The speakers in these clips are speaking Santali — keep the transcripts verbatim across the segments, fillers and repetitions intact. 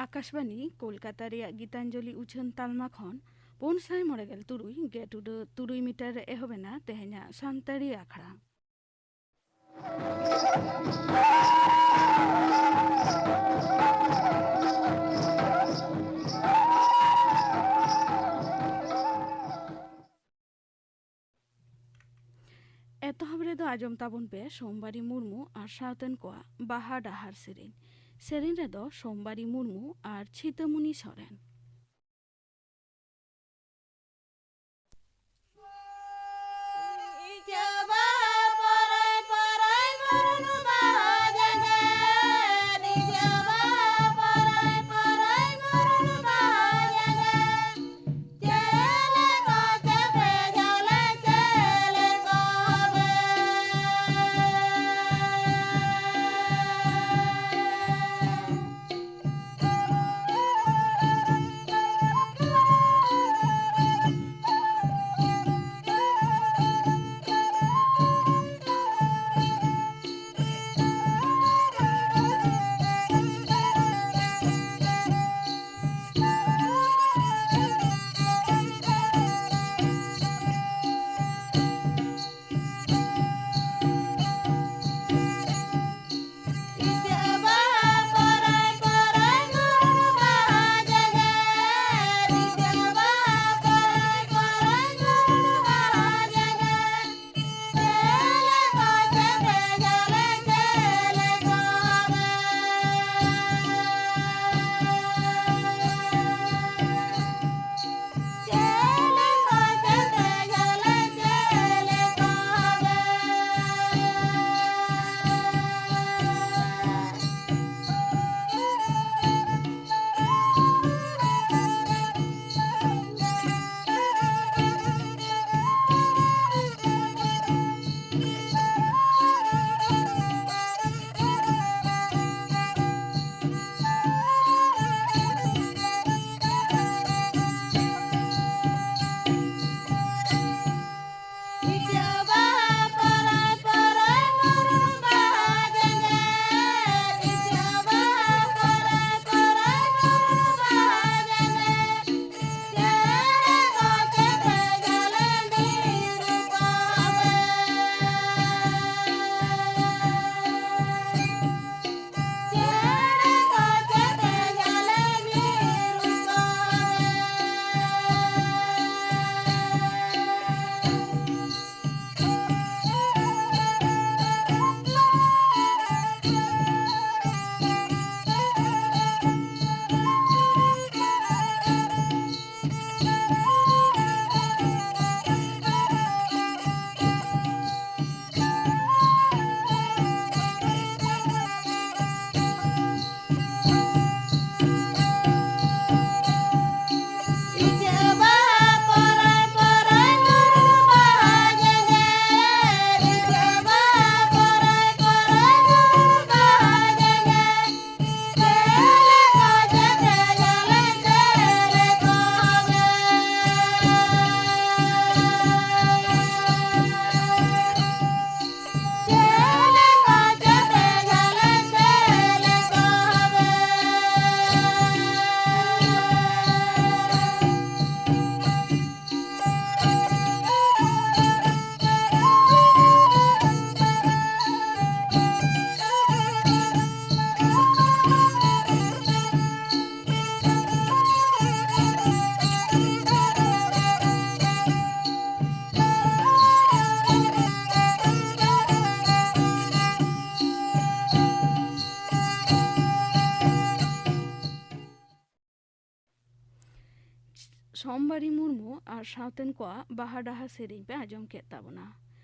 ᱟᱠᱟᱥᱵᱟᱱᱤ ᱠᱳᱞᱠᱟᱛᱟ ᱨᱮᱭᱟᱜ ᱜᱤᱛᱟᱧᱡᱚᱞᱤ ᱩᱪᱷᱟᱹᱱ ᱛᱟᱞᱢᱟ ᱠᱷᱚᱱ ᱯᱩᱱ ᱥᱟᱭ ᱢᱚᱬᱮ ᱜᱮᱞ ᱛᱩᱨᱩᱭ ᱜᱮᱴ ᱩᱰᱟᱹ ᱛᱩᱨᱩᱭ ᱢᱤᱴᱟᱨ ᱨᱮ ᱮᱦᱚᱵ ᱮᱱᱟ ᱛᱮᱦᱮᱧᱟᱜ ᱥᱟᱱᱛᱟᱲᱤ ᱟᱠᱷᱲᱟ᱾ ᱮᱛᱚᱦᱚᱵ ᱨᱮᱫᱚ ᱟᱸᱡᱚᱢ ᱛᱟᱵᱚᱱ ᱯᱮ ᱥᱳᱢᱵᱟᱨᱤ ᱢᱩᱨᱢᱩ ᱟᱨ ᱥᱟᱶᱛᱮᱱ ᱠᱚᱣᱟᱜ ᱵᱟᱦᱟ ᱰᱟᱦᱟᱨ ᱥᱮᱨᱮᱧ᱾ ᱥᱮᱨᱮᱧ ᱨᱮᱫᱚ ᱥᱳᱢᱵᱟᱨᱤ ᱢᱩᱨᱢᱩ ᱟᱨ ᱪᱷᱤᱛᱟᱹᱢᱩᱱᱤ ᱥᱚᱨᱮᱱ᱾ ᱥᱳᱢᱵᱟᱨᱤ ᱢᱩᱨᱢᱩ ᱟᱨ ᱥᱟᱶᱛᱮᱱ ᱠᱚᱣᱟᱜ ᱵᱟᱦᱟ ᱰᱟᱦᱟ ᱥᱮᱨᱮᱧ ᱯᱮ ᱟᱸᱡᱚᱢ ᱠᱮᱫ ᱛᱟᱵᱚᱱᱟ᱾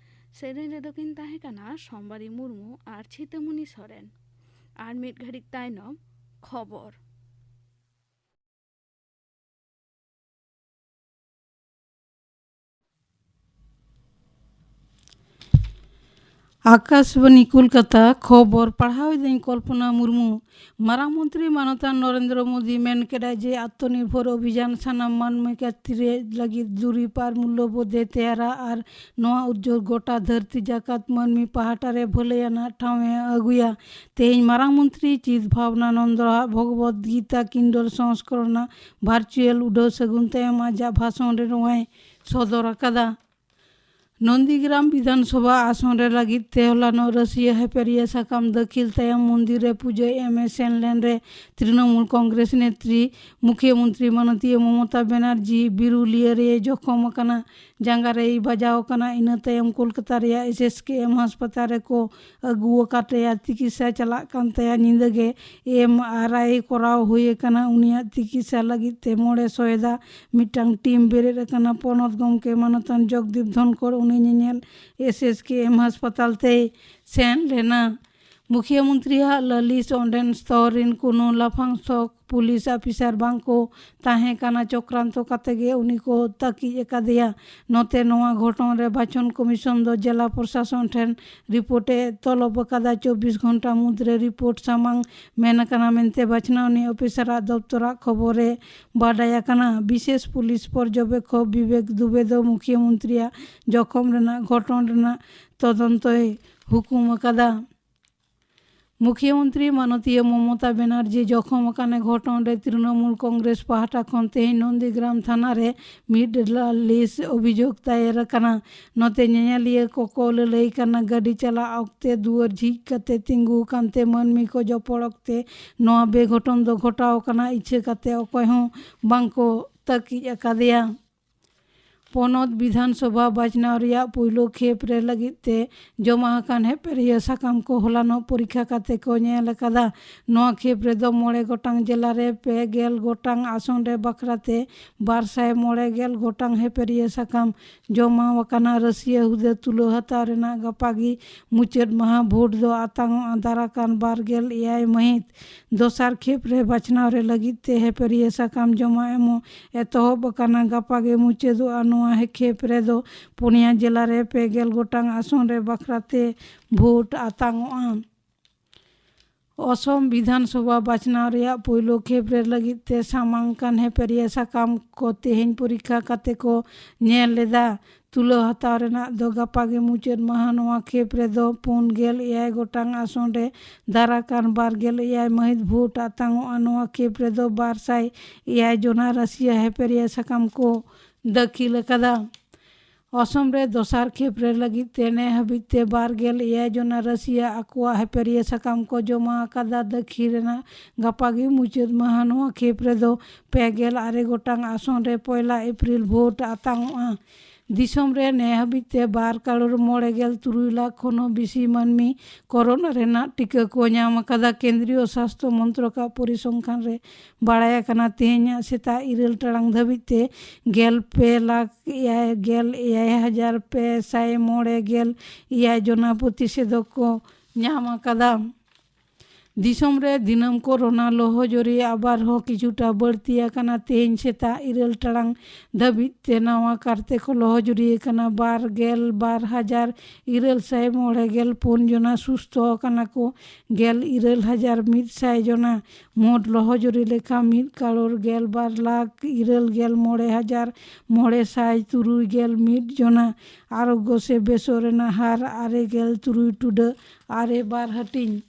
ᱥᱮᱨᱮᱧ ᱨᱮᱫᱚ ᱠᱤᱱ ᱛᱟᱦᱮᱸ ᱠᱟᱱᱟ ᱥᱳᱢᱵᱟᱨᱤ ᱢᱩᱨᱢᱩ ᱟᱨ ᱪᱷᱤᱛᱟᱹᱢᱩᱱᱤ ᱥᱚᱨᱮᱱ᱾ ᱟᱨ ᱢᱤᱫ ᱜᱷᱟᱹᱲᱤᱡ ᱛᱟᱭᱱᱚᱢ ᱠᱷᱚᱵᱚᱨ᱾ ᱟᱠᱟᱥᱵᱟᱱᱤ ᱠᱳᱞᱠᱟᱛᱟ, ᱠᱷᱚᱵᱚᱨ ᱯᱟᱲᱦᱟᱣ ᱮᱫᱟᱹᱧ ᱠᱚᱞᱯᱚᱱᱟ ᱢᱩᱨᱢᱩ᱾ ᱢᱟᱨᱟᱝ ᱢᱚᱱᱛᱨᱤ ᱢᱟᱱᱚᱛᱟᱱ ᱱᱚᱨᱮᱱᱫᱨᱚ ᱢᱳᱫᱤ ᱢᱮᱱ ᱠᱮᱫᱟᱭ ᱡᱮ ᱟᱛᱢᱚᱱᱤᱨᱵᱷᱚᱨ ᱚᱵᱷᱤᱡᱟᱱ ᱥᱟᱱᱟᱢ ᱢᱟᱹᱱᱢᱤ ᱠᱷᱟᱹᱛᱤᱨ ᱞᱟᱹᱜᱤᱫ ᱫᱩᱨᱤᱵᱽ ᱟᱨ ᱢᱩᱞᱞᱚᱵᱳᱫᱷ ᱮ ᱛᱮᱭᱟᱨᱟ ᱟᱨ ᱱᱚᱣᱟ ᱩᱫᱽᱡᱳᱜᱽ ᱜᱚᱴᱟ ᱫᱷᱟᱹᱨᱛᱤ ᱡᱟᱠᱟᱛ ᱢᱟᱹᱱᱢᱤ ᱯᱟᱦᱴᱟ ᱨᱮ ᱵᱷᱟᱹᱞᱟᱹᱭ ᱟᱱᱟᱜ ᱴᱷᱟᱶ ᱮ ᱟᱹᱜᱩᱭᱟ᱾ ᱛᱮᱦᱮᱧ ᱢᱟᱨᱟᱝ ᱢᱚᱱᱛᱨᱤ ᱪᱤᱛ ᱵᱷᱟᱵᱽᱱᱟᱱᱚᱱᱫᱚ ᱟᱜ ᱵᱷᱚᱜᱚᱵᱚᱫᱽ ᱜᱤᱛᱟ ᱠᱤᱱᱰᱚᱞ ᱥᱚᱝᱥᱠᱚᱨᱚᱱ ᱨᱮᱱᱟᱜ ᱵᱷᱟᱨᱪᱩᱭᱟᱞ ᱩᱰᱷᱟᱹᱣ ᱥᱟᱹᱜᱩᱱ ᱛᱟᱭᱚᱢ ᱟᱡᱟᱜ ᱵᱷᱟᱥᱚᱱ ᱨᱮ ᱱᱚᱣᱟᱭ ᱥᱚᱫᱚᱨ ᱟᱠᱟᱫᱟ᱾ ᱱᱚᱱᱫᱤᱜᱨᱟᱢ ᱵᱤᱫᱷᱟᱱ ᱥᱚᱵᱷᱟ ᱟᱥᱚᱱ ᱨᱮ ᱞᱟᱹᱜᱤᱫ ᱛᱮ ᱦᱚᱞᱟᱱᱚᱜ ᱨᱟᱹᱥᱤᱭᱟᱹ ᱦᱮᱯᱮᱨᱤᱭᱟᱹ ᱥᱟᱠᱟᱢ ᱫᱟᱹᱠᱷᱤᱞ ᱛᱟᱭᱚᱢ ᱢᱚᱱᱫᱤᱨ ᱨᱮ ᱯᱩᱡᱟᱹ ᱮᱢ ᱮ ᱥᱮᱱ ᱞᱮᱱ ᱨᱮ ᱛᱨᱤᱱᱚᱢᱩᱞ ᱠᱚᱝᱜᱨᱮᱥ ᱱᱮᱛᱨᱤ ᱢᱩᱠᱷᱭᱟᱹ ᱢᱚᱱᱛᱨᱤ ᱢᱟᱱᱚᱛᱤᱭᱟᱹ ᱢᱚᱢᱚᱛᱟ ᱵᱮᱱᱟᱨᱡᱤ ᱵᱤᱨᱩᱞᱤᱭᱟᱹ ᱨᱮᱭ ᱡᱚᱠᱷᱚᱢ ᱟᱠᱟᱱᱟ, ᱡᱟᱸᱜᱟ ᱨᱮᱭ ᱵᱟᱡᱟᱣ ᱟᱠᱟᱱᱟ᱾ ᱤᱱᱟᱹ ᱛᱟᱭᱚᱢ ᱠᱳᱞᱠᱟᱛᱟ ᱨᱮᱭᱟᱜ ᱮᱥ ᱮᱥ ᱠᱮ ᱮᱢ ᱦᱟᱥᱯᱟᱛᱟᱞ ᱨᱮᱠᱚ ᱟᱹᱜᱩ ᱟᱠᱟᱫ ᱛᱟᱭᱟ᱾ ᱛᱤᱠᱤᱥᱟ ᱪᱟᱞᱟᱜ ᱠᱟᱱ ᱛᱟᱭᱟ᱾ ᱧᱤᱫᱟᱹ ᱜᱮ ᱮᱢ ᱟᱨ ᱟᱭ ᱠᱚᱨᱟᱣ ᱦᱩᱭ ᱟᱠᱟᱱᱟ᱾ ᱩᱱᱤᱭᱟᱜ ᱛᱤᱠᱤᱥᱟ ᱞᱟᱹᱜᱤᱫ ᱛᱮ ᱢᱚᱬᱮ ᱥᱚᱭᱫᱟ ᱢᱤᱫᱴᱟᱝ ᱴᱤᱢ ᱵᱮᱨᱮᱫ ᱟᱠᱟᱱᱟ᱾ ᱯᱚᱱᱚᱛ ᱜᱚᱢᱠᱮ ᱢᱟᱱᱚᱛᱟᱱ ᱡᱚᱜᱽᱫᱤᱯ ᱫᱷᱚᱱᱠᱚᱨ ᱩᱱᱤ ᱧᱮᱧᱮᱞ ᱮᱥ ᱮᱥ ᱠᱮ ᱮᱢ ᱦᱟᱥᱯᱟᱛᱟᱞ ᱛᱮᱭ ᱥᱮᱱ ᱞᱮᱱᱟ᱾ ᱢᱩᱠᱷᱭᱟᱹ ᱢᱚᱱᱛᱨᱤᱭᱟᱜ ᱞᱟᱹᱞᱤᱥ ᱚᱸᱰᱮᱱ ᱥᱛᱚᱨ ᱨᱤᱱ ᱠᱳᱱᱳ ᱞᱟᱯᱷᱟᱝ ᱛᱷᱚᱠ ᱯᱩᱞᱤᱥ ᱟᱯᱷᱤᱥᱟᱨ ᱵᱟᱝ ᱠᱚ ᱛᱟᱦᱮᱸ ᱠᱟᱱᱟ᱾ ᱪᱚᱠᱨᱟᱱᱛᱚ ᱠᱟᱛᱮ ᱜᱮ ᱩᱱᱤ ᱠᱚ ᱛᱟᱹᱠᱤᱡ ᱟᱠᱟᱫᱮᱭᱟ᱾ ᱱᱚᱛᱮ ᱱᱚᱣᱟ ᱜᱷᱚᱴᱚᱱ ᱨᱮ ᱵᱟᱪᱷᱚᱱ ᱠᱚᱢᱤᱥᱚᱱ ᱫᱚ ᱡᱮᱞᱟ ᱯᱨᱚᱥᱟᱥᱚᱱ ᱴᱷᱮᱱ ᱨᱤᱯᱳᱨᱴ ᱮ ᱛᱚᱞᱚᱵ ᱟᱠᱟᱫᱟ᱾ ᱪᱚᱵᱵᱤᱥ ᱜᱷᱚᱱᱴᱟ ᱢᱩᱫᱽᱨᱮ ᱨᱤᱯᱳᱨᱴ ᱥᱟᱢᱟᱝ ᱢᱮᱱ ᱟᱠᱟᱱᱟ ᱢᱮᱱᱛᱮ ᱵᱟᱪᱷᱱᱟᱣ ᱱᱤᱭᱟᱹ ᱚᱯᱷᱤᱥᱟᱨᱟᱜ ᱫᱚᱯᱛᱚᱨᱟᱜ ᱠᱷᱚᱵᱚᱨ ᱮ ᱵᱟᱰᱟᱭ ᱟᱠᱟᱱᱟ᱾ ᱵᱤᱥᱮᱥ ᱯᱩᱞᱤᱥ ᱯᱚᱨᱡᱚᱵᱮᱠᱠᱷᱚᱠ ᱵᱤᱵᱮᱠ ᱫᱩᱵᱮ ᱫᱚ ᱢᱩᱠᱷᱭᱟᱹ ᱢᱚᱱᱛᱨᱤᱭᱟᱜ ᱡᱚᱠᱷᱚᱢ ᱨᱮᱱᱟᱜ ᱜᱷᱚᱴᱚᱱ ᱨᱮᱱᱟᱜ ᱛᱚᱫᱚᱱᱛᱚᱭ ᱦᱩᱠᱩᱢ ᱟᱠᱟᱫᱟ᱾ ᱢᱩᱠᱷᱭᱟᱹ ᱢᱚᱱᱛᱨᱤ ᱢᱟᱱᱚᱛᱤᱭᱟᱹ ᱢᱚᱢᱚᱛᱟ ᱵᱮᱱᱟᱨᱡᱤ ᱡᱚᱠᱷᱚᱢ ᱟᱠᱟᱱ ᱜᱷᱚᱴᱚᱱ ᱨᱮ ᱛᱨᱤᱱᱚᱢᱩᱞ ᱠᱚᱝᱜᱨᱮᱥ ᱯᱟᱦᱴᱟ ᱠᱷᱚᱱ ᱛᱮᱦᱮᱧ ᱱᱚᱱᱫᱤᱜᱨᱟᱢ ᱛᱷᱟᱱᱟ ᱨᱮ ᱢᱤᱫ ᱞᱟᱹᱞᱤᱥ ᱚᱵᱷᱤᱡᱳᱜᱽ ᱫᱟᱭᱮᱨ ᱟᱠᱟᱱᱟ᱾ ᱱᱚᱛᱮ ᱧᱮᱧᱮᱞᱤᱭᱟᱹ ᱠᱚᱠᱚ ᱞᱟᱹᱞᱟᱹᱭ ᱠᱟᱱᱟ, ᱜᱟᱹᱰᱤ ᱪᱟᱞᱟᱜ ᱚᱠᱛᱮ ᱫᱩᱣᱟᱹᱨ ᱡᱷᱤᱡ ᱠᱟᱛᱮ ᱛᱤᱸᱜᱩ ᱟᱠᱟᱱ ᱛᱮ ᱢᱟᱹᱱᱢᱤ ᱠᱚ ᱡᱚᱯᱚᱲ ᱚᱠᱛᱮ ᱱᱚᱣᱟ ᱵᱮᱜᱷᱚᱴᱚᱱ ᱫᱚ ᱜᱷᱚᱴᱟᱣ ᱟᱠᱟᱱᱟ᱾ ᱤᱪᱷᱟᱹ ᱠᱟᱛᱮ ᱚᱠᱚᱭ ᱦᱚᱸ ᱵᱟᱝ ᱠᱚ ᱛᱟᱹᱠᱤᱡ ᱟᱠᱟᱫᱮᱭᱟ᱾ ᱯᱚᱱᱚᱛ ᱵᱤᱫᱷᱟᱱ ᱥᱚᱵᱷᱟ ᱵᱟᱪᱷᱱᱟᱣ ᱨᱮᱭᱟᱜ ᱯᱩᱭᱞᱩ ᱠᱷᱮᱯ ᱨᱮ ᱞᱟᱹᱜᱤᱫ ᱛᱮ ᱡᱚᱢᱟ ᱟᱠᱟᱱ ᱦᱮᱯᱮᱨᱤᱭᱟᱹ ᱥᱟᱠᱟᱢ ᱠᱚ ᱦᱚᱞᱟᱱᱚᱜ ᱯᱚᱨᱤᱠᱷᱟ ᱠᱟᱛᱮ ᱠᱚ ᱧᱮᱞ ᱟᱠᱟᱫᱟ᱾ ᱱᱚᱣᱟ ᱠᱷᱮᱯ ᱨᱮᱫᱚ ᱢᱚᱬᱮ ᱜᱚᱴᱟᱝ ᱡᱮᱞᱟ ᱨᱮ ᱯᱮ ᱜᱮᱞ ᱜᱚᱴᱟᱝ ᱟᱥᱚᱱ ᱨᱮ ᱵᱟᱠᱷᱨᱟ ᱛᱮ ᱵᱟᱨ ᱥᱟᱭ ᱢᱚᱬᱮ ᱜᱮᱞ ᱜᱚᱴᱟᱝ ᱦᱮᱯᱮᱨᱤᱭᱟᱹ ᱥᱟᱠᱟᱢ ᱡᱚᱢᱟ ᱟᱠᱟᱱᱟ᱾ ᱨᱟᱹᱥᱤᱭᱟᱹ ᱦᱩᱫᱟᱹ ᱛᱩᱞᱟᱹ ᱦᱟᱛᱟᱣ ᱨᱮᱱᱟᱜ ᱜᱟᱯᱟ ᱜᱮ ᱢᱩᱪᱟᱹᱫ ᱢᱟᱦᱟ᱾ ᱵᱷᱳᱴ ᱫᱚ ᱟᱛᱟᱝᱚᱜᱼᱟ ᱫᱟᱨᱟᱠᱟᱱ ᱵᱟᱨ ᱜᱮᱞ ᱮᱭᱟᱭ ᱢᱟᱹᱦᱤᱛ᱾ ᱫᱚᱥᱟᱨ ᱠᱷᱮᱯ ᱨᱮ ᱵᱟᱪᱷᱱᱟᱣ ᱨᱮ ᱞᱟᱹᱜᱤᱫ ᱛᱮ ᱦᱮᱯᱮᱨᱤᱭᱟᱹ ᱥᱟᱠᱟᱢ ᱡᱚᱢᱟ ᱮᱢᱚᱜ ᱮᱛᱚᱦᱚᱵ ᱟᱠᱟᱱᱟ᱾ ᱜᱟᱯᱟ ᱜᱮ ᱢᱩᱪᱟᱹᱫᱚᱜᱼᱟ᱾ ᱱᱚᱣᱟ ᱠᱷᱮᱯ ᱨᱮᱫᱚ ᱯᱩᱱᱭᱟ ᱡᱮᱞᱟ ᱨᱮ ᱯᱮ ᱜᱮᱞ ᱜᱚᱴᱟᱝ ᱟᱥᱚᱱ ᱨᱮ ᱵᱟᱠᱷᱨᱟ ᱛᱮ ᱵᱷᱳᱴ ᱟᱛᱟᱝᱚᱜᱼᱟ᱾ ᱚᱥᱚᱢ ᱵᱤᱫᱷᱟᱱ ᱥᱚᱵᱷᱟ ᱵᱟᱪᱷᱱᱟᱣ ᱨᱮᱭᱟᱜ ᱯᱩᱭᱞᱩ ᱠᱷᱮᱯ ᱨᱮ ᱞᱟᱹᱜᱤᱫ ᱛᱮ ᱥᱟᱢᱟᱝ ᱠᱟᱱ ᱦᱮᱯᱮᱨᱤᱭᱟᱹ ᱥᱟᱠᱟᱢ ᱠᱚ ᱛᱮᱦᱮᱧ ᱯᱚᱨᱤᱠᱷᱟ ᱠᱟᱛᱮ ᱠᱚ ᱧᱮᱞ ᱞᱮᱫᱟ᱾ ᱛᱩᱞᱟᱹᱣ ᱦᱟᱛᱟᱣ ᱨᱮᱱᱟᱜ ᱫᱚ ᱜᱟᱯᱟ ᱜᱮ ᱢᱩᱪᱟᱹᱫ ᱢᱟᱦᱟ᱾ ᱱᱚᱣᱟ ᱠᱷᱮᱯ ᱨᱮᱫᱚ ᱯᱩᱱ ᱜᱮᱞ ᱮᱭᱟᱭ ᱜᱚᱴᱟᱝ ᱟᱥᱚᱱ ᱨᱮ ᱫᱟᱨᱟᱠᱟᱱ ᱵᱟᱨ ᱜᱮᱞ ᱮᱭᱟᱭ ᱢᱟᱹᱦᱤᱛ ᱵᱷᱳᱴ ᱟᱛᱟᱝᱚᱜᱼᱟ᱾ ᱱᱚᱣᱟ ᱠᱷᱮᱯ ᱨᱮᱫᱚ ᱵᱟᱨ ᱥᱟᱭ ᱮᱭᱟᱭ ᱡᱚᱱᱟ ᱨᱟᱹᱥᱤᱭᱟᱹ ᱦᱮᱯᱮᱨᱤᱭᱟᱹ ᱥᱟᱠᱟᱢ ᱠᱚ ᱫᱟᱹᱠᱷᱤᱞ ᱟᱠᱟᱫᱟ᱾ ᱚᱥᱚᱢ ᱨᱮ ᱫᱚᱥᱟᱨ ᱠᱷᱮᱯ ᱨᱮ ᱞᱟᱹᱜᱤᱫ ᱛᱮ ᱱᱮ ᱦᱟᱹᱵᱤᱡ ᱛᱮ ᱵᱟᱨ ᱜᱮᱞ ᱮᱭᱟᱭ ᱡᱚᱱᱟ ᱨᱟᱹᱥᱤᱭᱟᱹ ᱟᱠᱚᱣᱟᱜ ᱦᱮᱯᱮᱨᱤᱭᱟᱹ ᱥᱟᱠᱟᱢ ᱠᱚ ᱡᱚᱢᱟ ᱟᱠᱟᱫᱟ᱾ ᱫᱟᱹᱠᱷᱤᱞ ᱨᱮᱱᱟᱜ ᱜᱟᱯᱟ ᱜᱮ ᱢᱩᱪᱟᱹᱫ ᱢᱟᱦᱟ᱾ ᱱᱚᱣᱟ ᱠᱷᱮᱯ ᱨᱮᱫᱚ ᱯᱮ ᱜᱮᱞ ᱟᱨᱮ ᱜᱚᱴᱟᱝ ᱟᱥᱚᱱ ᱨᱮ ᱯᱚᱭᱞᱟ ᱮᱯᱨᱤᱞ ᱵᱷᱳᱴ ᱟᱛᱟᱝᱚᱜᱼᱟ᱾ ᱫᱤᱥᱚᱢ ᱨᱮ ᱱᱮ ᱦᱟᱹᱵᱤᱡ ᱛᱮ ᱵᱟᱨ ᱠᱟᱨᱳᱲ ᱢᱚᱬᱮ ᱜᱮᱞ ᱛᱩᱨᱩᱭ ᱞᱟᱠᱷ ᱠᱷᱚᱱ ᱦᱚᱸ ᱵᱮᱥᱤ ᱢᱟᱹᱱᱢᱤ ᱠᱳᱨᱳᱱᱟ ᱨᱮᱱᱟᱜ ᱴᱤᱠᱟᱹ ᱠᱚ ᱧᱟᱢ ᱟᱠᱟᱫᱟ᱾ ᱠᱮᱱᱫᱨᱤᱭᱚ ᱥᱟᱥᱛᱷᱚ ᱢᱚᱱᱛᱨᱚᱠᱟᱜ ᱯᱚᱨᱤᱥᱚᱝᱠᱷᱟᱱ ᱨᱮ ᱵᱟᱲᱟᱭ ᱟᱠᱟᱱᱟ, ᱛᱮᱦᱮᱧᱟᱜ ᱥᱮᱛᱟᱜ ᱤᱨᱟᱹᱞ ᱴᱟᱲᱟᱝ ᱫᱷᱟᱹᱵᱤᱡ ᱛᱮ ᱜᱮᱞ ᱯᱮ ᱞᱟᱠᱷ ᱮᱭᱟᱭ ᱜᱮᱞ ᱮᱭᱟᱭ ᱦᱟᱡᱟᱨ ᱯᱮ ᱥᱟᱭ ᱢᱚᱬᱮ ᱜᱮᱞ ᱮᱭᱟᱭ ᱡᱚᱱᱟ ᱯᱨᱚᱛᱤᱥᱮᱫᱷᱚᱠ ᱠᱚ ᱧᱟᱢ ᱟᱠᱟᱫᱟ᱾ ᱫᱤᱥᱚᱢ ᱨᱮ ᱫᱤᱱᱟᱹᱢ ᱠᱳᱨᱳᱱᱟ ᱞᱚᱦᱚᱡᱚᱨᱤ ᱟᱵᱟᱨ ᱦᱚᱸ ᱠᱤᱪᱷᱩᱴᱟ ᱵᱟᱹᱲᱛᱤ ᱟᱠᱟᱱᱟ᱾ ᱛᱮᱦᱮᱧ ᱥᱮᱛᱟᱜ ᱤᱨᱟᱹᱞ ᱴᱟᱲᱟᱝ ᱫᱷᱟᱹᱵᱤᱡ ᱛᱮ ᱱᱟᱣᱟ ᱠᱟᱨᱛᱮ ᱠᱚ ᱞᱚᱦᱚᱡᱚᱨᱤ ᱟᱠᱟᱱᱟ ᱵᱟᱨ ᱜᱮᱞ ᱵᱟᱨ ᱦᱟᱡᱟᱨ ᱤᱨᱟᱹᱞ ᱥᱟᱭ ᱢᱚᱬᱮ ᱜᱮᱞ ᱯᱩᱱ ᱡᱚᱱᱟ᱾ ᱥᱩᱥᱛᱷᱚ ᱟᱠᱟᱱᱟ ᱠᱚ ᱜᱮᱞ ᱤᱨᱟᱹᱞ ᱦᱟᱡᱟᱨ ᱢᱤᱫ ᱥᱟᱭ ᱡᱚᱱᱟ᱾ ᱢᱳᱴ ᱞᱚᱦᱚᱡᱚᱨᱤ ᱞᱮᱠᱷᱟ ᱢᱤᱫ ᱠᱟᱨᱳᱲ ᱜᱮᱞ ᱵᱟᱨ ᱞᱟᱠᱷ ᱤᱨᱟᱹᱞ ᱜᱮᱞ ᱢᱚᱬᱮ ᱦᱟᱡᱟᱨ ᱢᱚᱬᱮ ᱥᱟᱭ ᱛᱩᱨᱩᱭ ᱜᱮᱞ ᱢᱤᱫ ᱡᱚᱱᱟ᱾ ᱟᱨᱳᱜᱽᱜᱚ ᱥᱮ ᱵᱮᱥᱚᱜ ᱨᱮᱱᱟᱜ ᱦᱟᱨ ᱟᱨᱮ ᱜᱮᱞ ᱛᱩᱨᱩᱭ ᱴᱩᱰᱟᱹᱜ ᱟᱨᱮ ᱵᱟᱨ ᱦᱟᱹᱴᱤᱧ᱾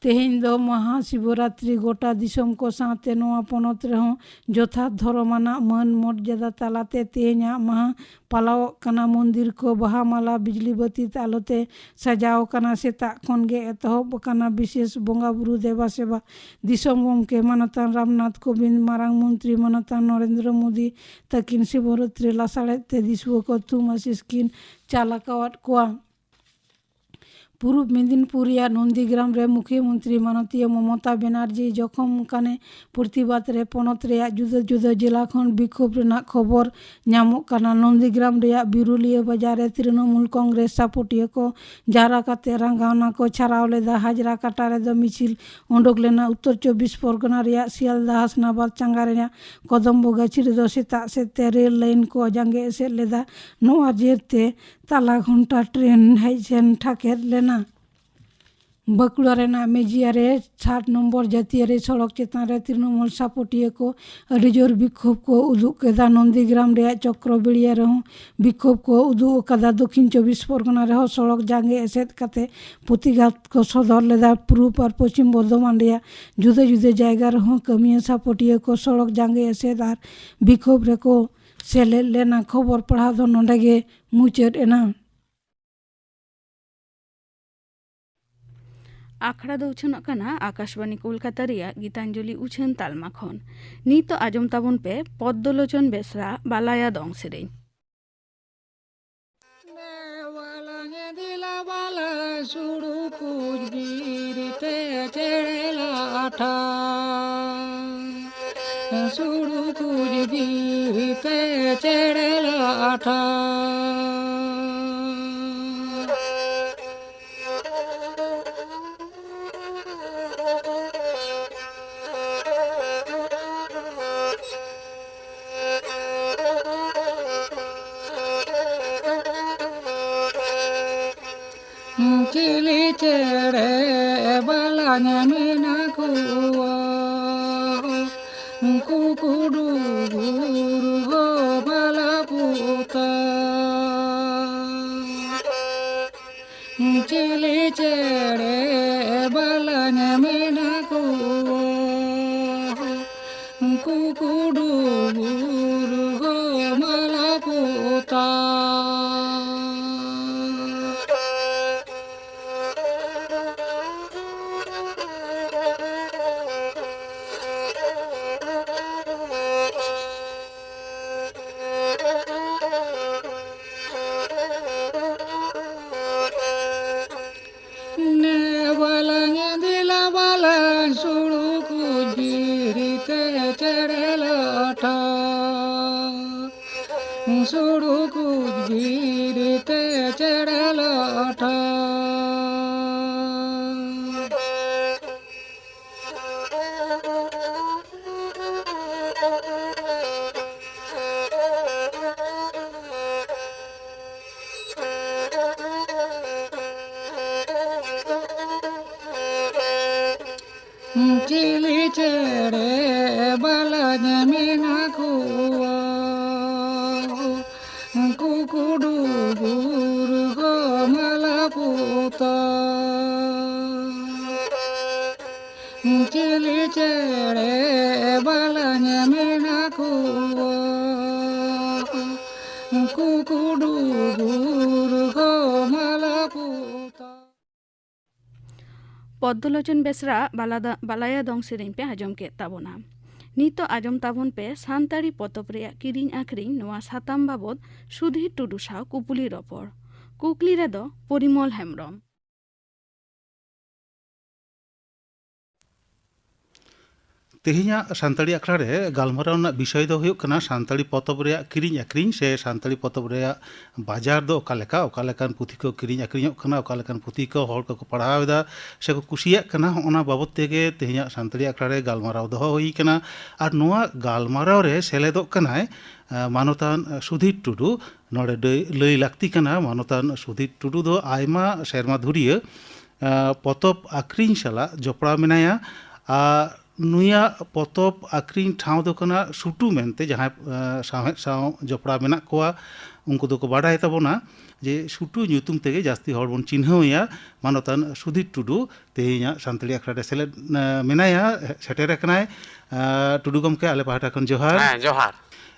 ᱛᱮᱦᱮᱧ ᱫᱚ ᱢᱟᱦᱟ ᱥᱤᱵᱚᱨᱟᱛᱨᱤ᱾ ᱜᱚᱴᱟ ᱫᱤᱥᱚᱢ ᱠᱚ ᱥᱟᱶᱛᱮ ᱱᱚᱣᱟ ᱯᱚᱱᱚᱛ ᱨᱮᱦᱚᱸ ᱡᱚᱛᱷᱟᱛ ᱫᱷᱚᱨᱚᱢ ᱟᱱᱟᱜ ᱢᱟᱹᱱ ᱢᱚᱨᱡᱟᱫᱟ ᱛᱟᱞᱟᱛᱮ ᱛᱮᱦᱮᱧᱟᱜ ᱢᱟᱦᱟ ᱯᱟᱞᱟᱣᱚᱜ ᱠᱟᱱᱟ᱾ ᱢᱚᱱᱫᱤᱨ ᱠᱚ ᱵᱟᱦᱟ ᱢᱟᱞᱟ, ᱵᱤᱡᱽᱞᱤ ᱵᱟᱹᱛᱤ ᱛᱮ ᱟᱞᱚᱛᱮ ᱥᱟᱡᱟᱣ ᱟᱠᱟᱱᱟ᱾ ᱥᱮᱛᱟᱜ ᱠᱷᱚᱱ ᱜᱮ ᱮᱛᱚᱦᱚᱵ ᱟᱠᱟᱱᱟ ᱵᱤᱥᱮᱥ ᱵᱚᱸᱜᱟ ᱵᱩᱨᱩ ᱫᱮᱵᱟ ᱥᱮᱵᱟ᱾ ᱫᱤᱥᱚᱢ ᱜᱚᱢᱠᱮ ᱢᱟᱱᱚᱛᱟᱱ ᱨᱟᱢᱱᱟᱛᱷ ᱠᱳᱵᱤᱱᱫᱽ, ᱢᱟᱨᱟᱝ ᱢᱚᱱᱛᱨᱤ ᱢᱟᱱᱚᱛᱟᱱ ᱱᱚᱨᱮᱱᱫᱨᱚ ᱢᱳᱫᱤ ᱛᱟᱹᱠᱤᱱ ᱥᱤᱵᱚᱨᱟᱛᱨᱤ ᱞᱟᱥᱟᱲᱦᱮᱫ ᱛᱮ ᱫᱤᱥᱩᱣᱟᱹ ᱠᱚ ᱛᱷᱩᱢ ᱟᱥᱤᱥ ᱠᱤᱱ ᱪᱟᱞ ᱟᱠᱟᱣᱟᱫ ᱠᱚᱣᱟ᱾ ᱯᱩᱨᱩᱵ ᱢᱮᱫᱤᱱᱯᱩᱨ ᱨᱮᱭᱟᱜ ᱱᱚᱱᱫᱤᱜᱨᱟᱢ ᱨᱮ ᱢᱩᱠᱷᱭᱚᱢᱚᱱᱛᱨᱤ ᱢᱟᱱᱚᱛᱤᱭᱟᱹ ᱢᱚᱢᱚᱛᱟ ᱵᱮᱱᱟᱨᱡᱤ ᱡᱚᱠᱷᱚᱢ ᱠᱟᱱᱮ ᱯᱨᱚᱛᱤᱵᱟᱫ ᱨᱮ ᱯᱚᱱᱚᱛ ᱨᱮᱭᱟᱜ ᱡᱩᱫᱟᱹ ᱡᱩᱫᱟᱹ ᱡᱮᱞᱟ ᱠᱷᱚᱱ ᱵᱤᱠᱷᱳᱵ ᱨᱮᱱᱟᱜ ᱠᱷᱚᱵᱚᱨ ᱧᱟᱢᱚᱜ ᱠᱟᱱᱟ᱾ ᱱᱚᱱᱫᱤᱜᱨᱟᱢ ᱨᱮᱭᱟᱜ ᱵᱤᱨᱩᱞᱤᱭᱟᱹ ᱵᱟᱡᱟᱨ ᱨᱮ ᱛᱨᱤᱱᱚᱢᱩᱞ ᱠᱚᱝᱜᱨᱮᱥ ᱥᱟᱯᱚᱴᱤᱭᱟᱹ ᱠᱚ ᱡᱟᱣᱨᱟ ᱠᱟᱛᱮ ᱨᱟᱸᱜᱟᱣᱱᱟ ᱠᱚ ᱪᱷᱟᱨᱟᱣ ᱞᱮᱫᱟ᱾ ᱦᱟᱡᱨᱟ ᱠᱟᱴᱟ ᱨᱮᱫᱚ ᱢᱤᱪᱷᱤᱞ ᱩᱰᱩᱠ ᱞᱮᱱᱟ᱾ ᱩᱛᱛᱚᱨ ᱪᱚᱵᱵᱤᱥ ᱯᱚᱨᱜᱚᱱᱟ ᱨᱮᱭᱟᱜ ᱥᱤᱭᱟᱞᱫᱟ ᱦᱟᱥᱱᱟᱵᱟᱫ ᱪᱟᱸᱜᱟ ᱨᱮᱭᱟᱜ ᱠᱚᱫᱚᱢᱵᱚ ᱜᱟᱹᱪᱷᱤ ᱨᱮᱫᱚ ᱥᱮᱛᱟᱜ ᱥᱮᱫ ᱛᱮ ᱨᱮᱞ ᱞᱟᱭᱤᱱ ᱠᱚ ᱡᱟᱸᱜᱮ ᱮᱥᱮᱫ ᱞᱮᱫᱟ᱾ ᱱᱚᱣᱟ ᱡᱮᱨ ᱛᱮ ᱛᱟᱞᱟ ᱜᱷᱚᱱᱴᱟ ᱴᱨᱮᱱ ᱦᱮᱡ ᱥᱮᱱ ᱴᱷᱟᱠᱮᱫ ᱞᱮᱱᱟ᱾ ᱵᱟᱸᱠᱩᱲᱟ ᱨᱮᱱᱟᱜ ᱢᱮᱡᱤᱭᱟ ᱨᱮ ᱥᱟᱴ ᱱᱚᱢᱵᱚᱨ ᱡᱟᱹᱛᱤᱭᱟᱹᱨᱤ ᱥᱚᱲᱚᱠ ᱪᱮᱛᱟᱱ ᱨᱮ ᱛᱨᱤᱱᱚᱢᱩᱞ ᱥᱟᱯᱚᱴᱤᱭᱟᱹ ᱠᱚ ᱟᱹᱰᱤ ᱡᱳᱨ ᱵᱤᱠᱷᱳᱵ ᱠᱚ ᱩᱫᱩᱜ ᱠᱮᱫᱟ᱾ ᱱᱚᱱᱫᱤᱜᱨᱟᱢ ᱨᱮᱭᱟᱜ ᱪᱚᱠᱨᱚᱵᱮᱲᱤᱭᱟ ᱨᱮᱦᱚᱸ ᱵᱤᱠᱷᱳᱵ ᱠᱚ ᱩᱫᱩᱜ ᱟᱠᱟᱫᱟ᱾ ᱫᱚᱠᱷᱤᱱ ᱪᱚᱵᱵᱤᱥ ᱯᱚᱨᱜᱚᱱᱟ ᱨᱮᱦᱚᱸ ᱥᱚᱲᱚᱠ ᱡᱟᱸᱜᱮ ᱮᱥᱮᱫ ᱠᱟᱛᱮ ᱯᱨᱚᱛᱤᱜᱟᱫ ᱠᱚ ᱥᱚᱫᱚᱨ ᱞᱮᱫᱟ᱾ ᱯᱩᱨᱩᱵ ᱟᱨ ᱯᱚᱪᱷᱤᱢ ᱵᱚᱨᱫᱷᱚᱢᱟᱱ ᱨᱮᱭᱟᱜ ᱡᱩᱫᱟᱹ ᱡᱩᱫᱟᱹ ᱡᱟᱭᱜᱟ ᱨᱮᱦᱚᱸ ᱠᱟᱹᱢᱤᱭᱟᱹ ᱥᱟᱯᱚᱴᱤᱭᱟᱹ ᱠᱚ ᱥᱚᱲᱚᱠ ᱡᱟᱸᱜᱮ ᱮᱥᱮᱫ ᱟᱨ ᱵᱤᱠᱷᱳᱵ ᱨᱮᱠᱚ ᱥᱮᱞᱮᱫ ᱞᱮᱱᱟ᱾ ᱠᱷᱚᱵᱚᱨ ᱯᱟᱲᱦᱟᱣ ᱫᱚ ᱱᱚᱰᱮ ᱜᱮ ᱢᱩᱪᱟᱹᱫ ᱮᱱᱟ᱾ ᱟᱠᱷᱲᱟ ᱫᱚ ᱩᱪᱷᱟᱹᱱᱚᱜ ᱠᱟᱱᱟ ᱟᱠᱟᱥᱵᱟᱱᱤ ᱠᱳᱞᱠᱟᱛᱟ ᱨᱮᱭᱟᱜ ᱜᱤᱛᱟᱧᱡᱚᱞᱤ ᱩᱪᱷᱟᱹᱱ ᱛᱟᱞᱢᱟ ᱠᱷᱚᱱ᱾ ᱱᱤᱛᱚᱜ ᱟᱸᱡᱚᱢ ᱛᱟᱵᱚᱱ ᱯᱮ ᱯᱚᱫᱽᱫᱚᱞᱳᱪᱚᱱ ᱵᱮᱥᱨᱟ ᱵᱟᱞᱟᱭᱟ ᱫᱚᱝ ᱥᱮᱨᱮᱧ᱾ ᱫᱮᱣᱟᱞᱟᱝ ᱫᱤᱞᱟ ᱵᱟᱞᱟ ᱥᱩᱲᱩ ᱠᱩᱡ ᱵᱤᱨ ᱛᱮ ᱪᱮᱬᱮ ᱞᱟᱴᱷᱟ᱾ ᱥᱩᱲᱩ ᱠᱩᱡ ᱵᱤᱨ ᱛᱮ ᱪᱮᱬᱮ ᱞᱟᱴᱷᱟ᱾ ᱪᱤᱞᱤ ᱪᱮᱬᱮ ᱵᱟᱞᱟᱧ ᱢᱮᱱᱟ ᱠᱚᱣᱟ, ᱩᱱᱠᱩ ᱠᱩᱰᱩ ᱵᱩᱨᱩ ᱦᱚᱸ ᱵᱟᱞᱟ ᱯᱩᱛᱟ᱾ ᱪᱤᱞᱤ ᱪᱮᱬᱮ ᱵᱟᱞᱟᱧ ᱪᱤᱞᱤ ᱪᱮᱬᱮ ᱵᱟᱞᱟᱧ ᱢᱮᱱᱟ ᱠᱚᱣᱟ, ᱩᱱᱠᱩ ᱠᱩᱰᱩ ᱵᱩᱨ ᱠᱚ ᱢᱟᱞᱟ ᱯᱚᱛᱟᱢ᱾ ᱪᱤᱞᱤ ᱪᱮᱬᱮ ᱵᱟᱞᱟᱧ ᱢᱮᱱᱟ ᱠᱚᱣᱟ, ᱩᱱᱠᱩ ᱠᱩᱰᱩ ᱵᱩᱨ ᱠᱚ ᱢᱟᱞᱟ ᱯᱚᱛᱟᱢ᱾ ᱯᱚᱫᱽᱫᱚᱞᱳᱪᱚᱱ ᱵᱮᱥᱨᱟ ᱵᱟᱞᱟᱫᱟ-, ᱵᱟᱞᱟᱭᱟ ᱫᱚᱝ ᱥᱮᱨᱮᱧ ᱯᱮ ᱟᱸᱡᱚᱢ ᱠᱮᱫ ᱛᱟᱵᱚᱱᱟ᱾ ᱱᱤᱛᱚᱜ ᱟᱸᱡᱚᱢ ᱛᱟᱵᱚᱱ ᱯᱮ ᱥᱟᱱᱛᱟᱲᱤ ᱯᱚᱛᱚᱵ ᱨᱮᱭᱟᱜ ᱠᱤᱨᱤᱧ ᱟᱹᱠᱷᱨᱤᱧ ᱱᱚᱣᱟ ᱥᱟᱛᱟᱢ ᱵᱟᱵᱚᱛ ᱥᱩᱫᱷᱤᱨ ᱴᱩᱰᱩ ᱥᱟᱶ ᱠᱩᱯᱩᱞᱤ ᱨᱚᱯᱚᱲ᱾ ᱠᱩᱠᱞᱤ ᱨᱮᱫᱚ ᱯᱚᱨᱤᱢᱚᱞ ᱦᱮᱢᱵᱽᱨᱚᱢ᱾ ᱛᱮᱦᱮᱧᱟᱜ ᱥᱟᱱᱛᱟᱲᱤ ᱟᱠᱷᱲᱟ ᱨᱮ ᱜᱟᱞᱢᱟᱨᱟᱣ ᱨᱮᱱᱟᱜ ᱵᱤᱥᱚᱭ ᱫᱚ ᱦᱩᱭᱩᱜ ᱠᱟᱱᱟ ᱥᱟᱱᱛᱟᱲᱤ ᱯᱚᱛᱚᱵ ᱨᱮᱭᱟᱜ ᱠᱤᱨᱤᱧ ᱟᱹᱠᱷᱨᱤᱧ ᱥᱮ ᱥᱟᱱᱛᱟᱲᱤ ᱯᱚᱛᱚᱵ ᱨᱮᱭᱟᱜ ᱵᱟᱡᱟᱨ ᱫᱚ ᱚᱠᱟ ᱞᱮᱠᱟ, ᱚᱠᱟ ᱞᱮᱠᱟᱱ ᱯᱩᱛᱷᱤ ᱠᱚ ᱠᱤᱨᱤᱧ ᱟᱹᱠᱷᱨᱤᱧᱚᱜ ᱠᱟᱱᱟ, ᱚᱠᱟ ᱞᱮᱠᱟᱱ ᱯᱩᱛᱷᱤ ᱠᱚ ᱦᱚᱲ ᱠᱚᱠᱚ ᱯᱟᱲᱦᱟᱣ ᱮᱫᱟ ᱥᱮ ᱠᱚ ᱠᱩᱥᱤᱭᱟᱜ ᱠᱟᱱᱟ, ᱦᱚᱸᱜᱼᱚ ᱱᱟ ᱵᱟᱵᱚᱛ ᱛᱮᱜᱮ ᱛᱮᱦᱮᱧᱟᱜ ᱥᱟᱱᱛᱟᱲᱤ ᱟᱠᱷᱲᱟ ᱨᱮ ᱜᱟᱞᱢᱟᱨᱟᱣ ᱫᱚᱦᱚ ᱦᱩᱭ ᱠᱟᱱᱟ᱾ ᱟᱨ ᱱᱚᱣᱟ ᱜᱟᱞᱢᱟᱨᱟᱣ ᱨᱮ ᱥᱮᱞᱮᱫᱚᱜ ᱠᱟᱱᱟᱭ, ᱟᱸ, ᱢᱟᱱᱚᱛᱟᱱ ᱥᱩᱫᱷᱤᱨ ᱴᱩᱰᱩ᱾ ᱱᱚᱰᱮ ᱞᱟᱹᱭ, ᱞᱟᱹᱭ ᱞᱟᱹᱠᱛᱤ ᱠᱟᱱᱟ, ᱢᱟᱱᱚᱛᱟᱱ ᱥᱩᱫᱷᱤᱨ ᱴᱩᱰᱩ ᱫᱚ ᱟᱭᱢᱟ ᱥᱮᱨᱢᱟ ᱫᱷᱩᱨᱤᱭᱟᱹ ᱟᱸ, ᱯᱚᱛᱚᱵ ᱟᱹᱠᱷᱨᱤᱧ ᱥᱟᱞᱟᱜ ᱡᱚᱯᱲᱟᱣ ᱢᱮᱱᱟᱭᱟ᱾ ᱟᱨ ᱱᱩᱭᱟᱜ ᱯᱚᱛᱚᱵ ᱟᱹᱠᱷᱨᱤᱧ ᱴᱷᱟᱶ ᱫᱚ ᱠᱟᱱᱟ ᱥᱩᱴᱩ ᱢᱮᱱᱛᱮ, ᱡᱟᱦᱟᱸᱭ, ᱟᱸ, ᱥᱟᱶᱦᱮᱫ ᱥᱟᱶ ᱡᱚᱯᱲᱟᱣ ᱢᱮᱱᱟᱜ ᱠᱚᱣᱟ, ᱩᱱᱠᱩ ᱫᱚᱠᱚ ᱵᱟᱰᱟᱭ ᱛᱟᱵᱚᱱᱟ ᱡᱮ ᱥᱩᱴᱩ ᱧᱩᱛᱩᱢ ᱛᱮᱜᱮ ᱡᱟᱹᱥᱛᱤ ᱦᱚᱲ ᱵᱚᱱ ᱪᱤᱱᱦᱟᱹᱣ ᱮᱭᱟ᱾ ᱢᱟᱱᱚᱛᱟᱱ ᱥᱩᱫᱷᱤᱨ ᱴᱩᱰᱩ ᱛᱮᱦᱮᱧᱟᱜ ᱥᱟᱱᱛᱟᱲᱤ ᱟᱠᱷᱲᱟ ᱨᱮ ᱥᱮᱞᱮᱫ, ᱟᱸ, ᱢᱮᱱᱟᱭᱟ, ᱥᱮᱴᱮᱨ ᱟᱠᱟᱱᱟᱭ᱾ ᱟᱸ, ᱴᱩᱰᱩ ᱜᱚᱢᱠᱮ, ᱟᱞᱮ ᱯᱟᱦᱴᱟ ᱠᱷᱚᱱ ᱡᱚᱦᱟᱨ᱾ ᱦᱮᱸ, ᱡᱚᱦᱟᱨ᱾